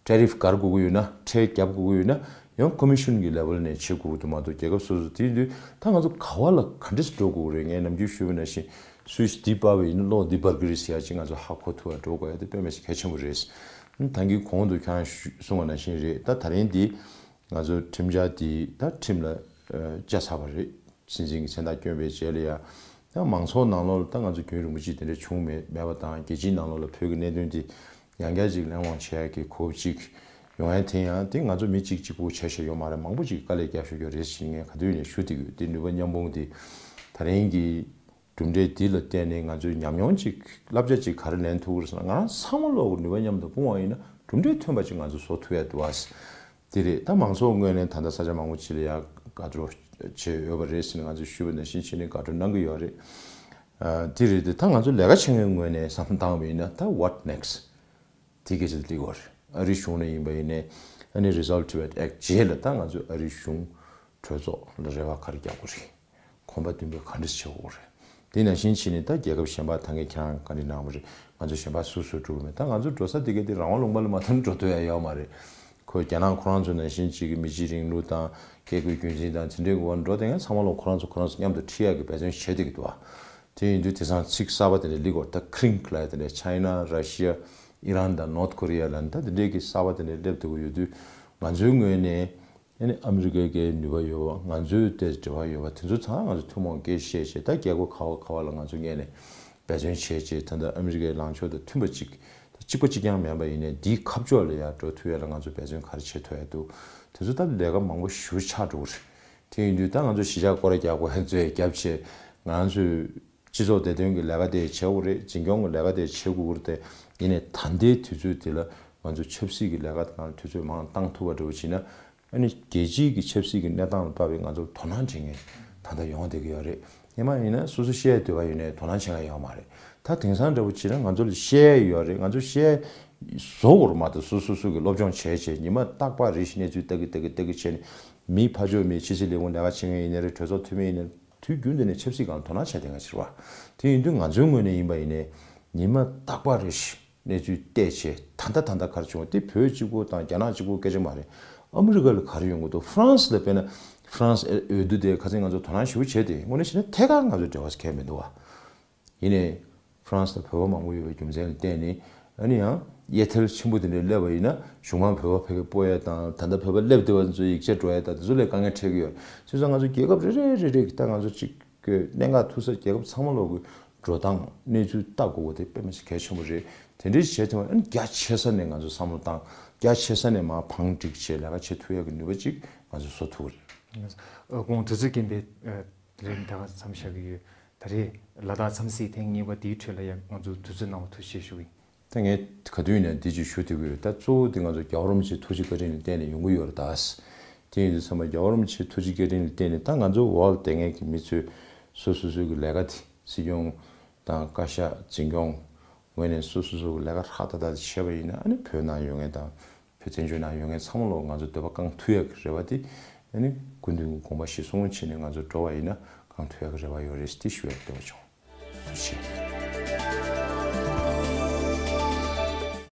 ཊེ་རིཕ་བཀལ་དགོས་ཀྱི་ཡོད་ན། ཁྲལ་བརྒྱབ་དགོས་ཀྱི་ཡོད་ན་ཡང་ཀོ་མི་ཤོན་གྱི་ལེ་ཝལ་ནས་བྱེད་དགོས་ཀྱི་འདུག་མ་གཏོགས་རྒྱལ་ཁབ་སོ་སོ། དེ་ཡིན་དུས་ད་ང་ཚོ་ག་བ་ལ་ག་འདྲས་སེ་འགྲོ་དགོས་ཀྱི་རེད། ངས་ནམ་རྒྱུན་ཞུས་པ་ནང་བཞིན་སུད་སི་འདི་སྤར་བ་ཡིན་ན་གློག་འདི་སྤར་གྱི་རེད་ཟེར་ཡ་ཅིག་ང་ཚོ་ཧ་གོ་ཐུབ་པ་འགྲོ་དགོས་ཡ་དེ་དཔེ་མི་སྲིད་གལ་ཆེན་པོ་རེད། ད་གིན་གོང་དུ་ཁྱེད་རང་གསུངས་པ་ནང་བཞིན་རེད། ད་ད་རིང་འདི་ང་ཚོ་ཁྲིམས་འཆར་འདི་ད་ཁྲིམས་ལ་ཨ་བཅའ་ཚར་བ་རེད། སྲིད་འཛིན་གྱི་མཚན་རྟགས་བསྐྱོན་པའི་རྗེས་ལ་ཡ། ད་མང་ཚོགས་ནང་ལོགས་ལ་ད་ང་ཚོ་རྒྱུན་རིང་པོ་ཅིག་དེ་འདྲ་བྱུང་མེད་མེད་པ་དང་། རྒྱལ་སྤྱིའི་ནང་ལོགས་ལ་བོད་ཀྱི་གནད་དོན་འདི་ཡང་བསྐྱར་ཅིག་གླེང་སློང་བྱེད་ཡ་གི་གོ་སྐབས་ཅིག་ཡོང་ཡ་དེ་ཡང་དེ་ང་ཚོ་མི་གཅིག་གཅིག་པུ་བྱས་བྱས་ཡོད་མ་རེད། མང་པོ་ཅིག་དཀའ་ལས་བརྒྱབ་བཞག་རྒྱུ་རེད་ཟེར་ངས་ག་དུས་ནས་ཞུ་བསྡད་ཀྱི་ཡོད། དེ་ནུས་པ་མཉམ་སྤུངས་དེ་ད་རིང་གི་གྲུབ་འབྲས་འདི་ལ་བརྟེན་ནས་ང་ཚོས་ཉམས་མྱོང་ཅིག་བསླབ་བྱ་ཅིག་ག་རེ་ལེན་ཐུབ་ཀྱི་རེད་ཟེར་ན། ང་རང་ཚང་མ་ལོག་གི་ནུས་པ་མཉམ་དུ་སྤུངས་པ་ཡིན་ན་གྲུབ་འབྲས་ཐོན་པ་ཅིག་ང་ཚོ་བཟོ་ཐུབ་ཡ་འདུག་བ། དེ་རེད། ད་མང་ཚོགས་ངོས་ནས་ད་ལྟ་ས་ཆ་མང་པོ་ཅིག་ལ་ཡ་དགའ་སྤྲོ་བྱས་ཡོད་པ་རེད་ཟེར་ནས་ང་ཚོས་ཞུས་པ་ནང་བཞིན་བྱས་ནས་དགའ་སྤྲོ་གནང་གི་ཡོད་རེད། ཨ་དེ་རེད། དེ་ད་ང་ཚོ་ལས་ཀ་བྱེད་མཁན་ངོས་ནས་བསམ་བློ་བཏང་བ་ཡིན་ན་ད་what next དེ་སྐད་ཆ་དེ་སླེབས་ཡོད་རེད། ཨ་རིའི་གཞུང་ནས་ཡིན་པ་ཡིན་ནའི་ཨ་ནི་Resolve Tibet Act རྗེས་ལ་ད་ང་ཚོས་ཨ་རིའི་གཞུང་གྲོས་ཚོགས་ལ་རེ་བ་ག་རེ་རྒྱག་དགོས་རེད། གོམ་པ་མདུན་སྤོས་ག་འདྲས་བྱེད་དགོས་རེད། དེ་ནང་བཞིན་བྱས་ནས་ད་རྒྱལ་ཁབ་གཞན་པ་ད་གིན་ཁྱེད་རང་བཀའ་འདྲི་གནང་བ་རེད། ང་ཚོ་གཞན་པ་སུ་སུ་འགྲོ་གི་མེད། ད་ང་ཚོ་འགྲོ་ས་དེ་ག་དེ་རང་དབང་ལུང་པ་ལ་མ་གཏོགས་འགྲོ་ཐུབ་ཡ་ཡོད་མ་རེད། ཁོ་རྒྱ་ནག་ཁོ་རང་ཚོ་ནང་བཞིན་གཅིག་གི་མི་གཅིག་རིང་ལུགས་དང་བཀས་བཀོད་རྒྱུད་འཛིན་དང་དེ་འདྲའི་སྒོ་ནས་འགྲོ་བསྡད་མཁན་ཚང་མ་ལོག་ཁོ་རང་ཚོ་ཁོ་རང་ཚོ་མཉམ་དུ་ཁྲིད་ཡ་གི་འབད་བརྩོན་བྱེད་བསྡད་ཀྱི་འདུག་བ། དེ་ཡིན་དུས་དེང་སང་ཚིག་གསར་པ་དེ་འདྲ་སླེབས་ཀྱི་ཡོད་རེད། ད་ཁི་རིང་ལབ་ཡ་དེ་འདྲ། China, Russia, Iran དང་North Korea ལབ་ནས་ད་དེ་འདྲའི་གི་གསར་པ་དེ་འདྲ་སླེབས་བསྡད་ཀྱི་ཡོད་དུས་ང་ཚོའི་ངོས་ནས། ཨ་ནི་ཨ་མི་རི་ཀའི་གི་ནུས་པ་ཡོད་པ། ང་ཚོའི་དེ་འབྲེལ་བ་ཡོད་པ་དེ་ཚོ་ཚང་མ་ང་ཚོ་ཐུན་མོང་སྐད་བཤད་བྱས། ད་རྒྱལ་སྒོ་ག་བ་ག་བ་ལ་ང་ཚོ་སྔོན་ནས་འབད་བརྩོན་བྱས་བྱས། ད་ལྟ་ཨ་མི་རི་ཀའི་ལངས་ཕྱོགས་དང་མཐུན་པ་ཅིག་ད་གཅིག་པ་གཅིག་རྐྱང་མིན་པ་ཡིན་ནའི་འདིའི་ཁ་ཕྱོགས་ལ་ཡར་འགྲོ་ཐུབ་ཡ་ལ་ང་ཚོ་འབད་བརྩོན་ག་རེ་བྱེད་ཐུབ་ཡ་འདུག་དེ་ཚོ་ད་ལས་ཀ་མང་པོ་ཞེ་པོ་ཆགས་འགྲོ་གི་རེད། དེ་ཡིན་དུས་ད་ང་ཚོ་གཞིས་ཆགས་སྐོར་ར་རྒྱག་དགོས་ཡ་ཚོ་ཡ་རྒྱབ་བྱས། ང་ཚོས་སྤྱི་ཚོགས་བདེ་དོན་གྱི་ལས་ཀ་དེ་བྱེད་དགོས་རེད། འཛིན་སྐྱོང་གི་ལས་ཀ་དེ་བྱེད་དགོས་ཀྱི་རེད་དེ། ཡིན་ནའི་ད་ལྟའི་དུས་ཚོད་དེ་ལ་ང་ཚོ་ཆབ་སྲིད་ཀྱི་ལས་ཀ་དང་དུས་ཚོད་མང་བཏང་ཐུབ་པ་འདྲ་བོ་བྱས་ན། ཨ་ནི་རྒྱལ་སྤྱིའི་གི་ཆབ་སྲིད་ཀྱི་གནས་སྟངས་ལ་དཔག་པའི་ང་ཚོར་དོ་སྣང་བྱེད་མཁན་ད་ལྟ་ཡོང་བསྡད་ཀྱི་ཡོད་རེད། སྔོན་མ་ཡིན་ན་སོ་སོ་བཤད་འདོད་པ་ཡོད་ནའི་དོ་སྣང་བྱེད་མཁན་ཡོད་མ་རེད། ད་དེང་སང་འདྲ་བོ་བྱས་ན་ང་ཚོ་ལ་བཤད་ཡ་ཡོད་རེད། ང་ཚོ་བཤད་བཟོ་དགོས་རེད་མ་གཏོགས། སོ་སོ་སོ་གི་སློབ་སྦྱོང་བྱས་བྱས་ཉི་མ་རྟག་པར་རེ་བཞིན་གནས་ཚུལ་ལྟ་གི་ལྟ་གི་ལྟ་གི་བྱས་ནས། མིའི་ཕར་ཕྱོགས་མི་ཕྱི་སྲིད་ལས་ཁུངས་ལས་ཀ་བྱེད་མཁན་ཡིན་ནའི་རེད། གྲོས་ཚོགས་འཐུས་མི་ཡིན་ནའི་རེད། དུས་རྒྱུན་དུ་ནས་ཆབ་སྲིད་སྒང་ལ་དོ་སྣང་བྱས་བསྡད་མཁན་ཞིག་རེད་བ། དེ་ཡིན་དུས་ང་ཚོའི་ངོས་ནས་ཡིན་པ་ཡིན་ནའི་ཉི་མ་རྟག་པར་རེ་བཞིན་གནས་ཚུལ་བལྟས་བྱས། ད་ལྟ་ད་ལྟ་ག་རེ་བྱུང་བ་དེ་བོད་གཅིག་པུ་དང་རྒྱ་ནག་གཅིག་པུ་སྐད་ཆ་མ་རེད། ཨ་མི་རི་ཀ་ལ་ག་རེ་ཡོང་གི་འདུག་ཧྥ་རན་སི་ལ་དཔེར་ན། ཧྥ་རན་སི་འོས་བསྡུ་དེ་ཁ་སང་ང་ཚོ་དོ་སྣང་ཞེ་པོ་བྱས་ཏེ། དངོས་གནས་བྱས་ན་ཐད་ཀར་ང་ཚོ་འབྲེལ་བ་གང་ཡང་མི་འདུག་བ། ཡིན་ནའི་ཧྥ་རན་སི་ལ་བོད་པ་མང་པོ་ཡོད་པའི་རྒྱུ་མཚན་ལ་བརྟེན་ནས། ཨ་ནི་ཡང་གཡས་ཐལ་ཆེན་པོ་དེ་འདྲ་སླེབས་པ་ཡིན་ན་གཞུང་མང་བོད་པ་ཕ་གིར་སྤོ་ཡ་དང་། ད་ལྟ་བོད་པ་སླེབས་བསྡད་པ་ཚོ་ཡིག་ཆ་འགྲོ་ཡ་དང་། དེ་ཚོ་ལ་དཀའ་ངལ་འཕྲད་ཀྱི་ཡོད། བྱས་ཙང་ང་ཚོ་རྒྱལ་ཁབ་རེ་རེ་རེ་རེ་གི་ད་ང་ཚོ་གཅིག་གི་གནད་འགག་ཐུག་ས། རྒྱལ་ཁབ་ཚང་མ་ལོག་གི་འགྲོ་སྟངས་གནས་ཚུལ་ལྟ་དགོས་པ་དེ་དཔེ་མི་སྲིད་གལ་ཆེན་པོ་རེད། དེ་འདྲའི་བྱས་ཐོན་པ་ཨ་ནི་རྒྱ་ཆེ་ས་ནས་ང་ཚོ་བསམ་བློ་བཏང་། རྒྱ་ཆེ་ས་ནས་མར་བང་སྒྲིག་བྱས་ལས་ཀ་བྱེད་ཐུབ་ཡ་གི་ནུས་པ་ཅིག་ང་ཚོ་བཟོ་ཐུབ་ཀྱི་རེད། ཨ་དགོངས་དུས་ཚོད་རྐྱེན་པས་ཨ་དེ་རིང་ད་ག་མཚམས་བཞག་གི་ཡོད། ད་རེས་ལ་དྭགས་འཚམས་གཟིགས་ཐེངས་གཉིས་པ་འདིའི་ཁྲོད་ལ་ཡང་ང་ཚོ་དུས་ཚོད་གནང་བ་ཐུགས་རྗེ་ཆེ་ཞུ་གི་ཡིན། ད་ངས་ག་དུས་ཡིན་ནའི་འདི་ཅིག་ཞུ་བསྡད་ཀྱི་ཡོད། ད་གཙོ་བོ་འདི་ང་ཚོ་རྒྱལ་བ་རིན་པོ་ཆེའི་ཐུགས་རྗེ་བཀའ་དྲིན་ལ་བརྟེན་ནས་ཡོང་གི་ཡོད་རེད་ད། དེ་ཡིན་དུས་ཙམ་པ་རྒྱལ་བ་རིན་པོ་ཆེའི་ཐུགས་རྗེ་བཀའ་དྲིན་ལ་བརྟེན་ནས་ད་ང་ཚོ་འོག་ལ་བསྡད་མཁན་གྱི་མི་ཚོས་སོ་སོ་སོའི་གི་ལས་ཀ་དེ་སྲིད་སྐྱོང་དང་བཀའ་ཤག་འཛིན་སྐྱོང་ངོས་ནས་སོ་སོ་སོ་གི་ལས་ཀ་ཧྲག་ཏག་ཏག་བྱས་པ་ཡིན་ན། ཨ་ནི་བོད་ནང་ཡོད་མཁན་དང་བོད་བཙན་བྱོལ་ནང་ཡོད་མཁན་ཚང་མ་ལོག་ང་ཚོ་འདོད་པ་བསྐང་ཐུབ་ཡག་གི་རེ་བ་དེ། ཨ་ནི་སྐུ་མདུན་གྱི་དགོངས་པ་གཞིར་བཟུང་བྱས་ནས་ང་ཚོ་འགྲོ་བ་ཡིན་ན། གཏོང་ཐུབ་ཡག་གི་རེ་བ་ཡོད་རེད་ཟེར་ཏེ་ཞུ་ཡག་འདོད་པ་བྱུང་། ཐུགས་རྗེ་ཆེ།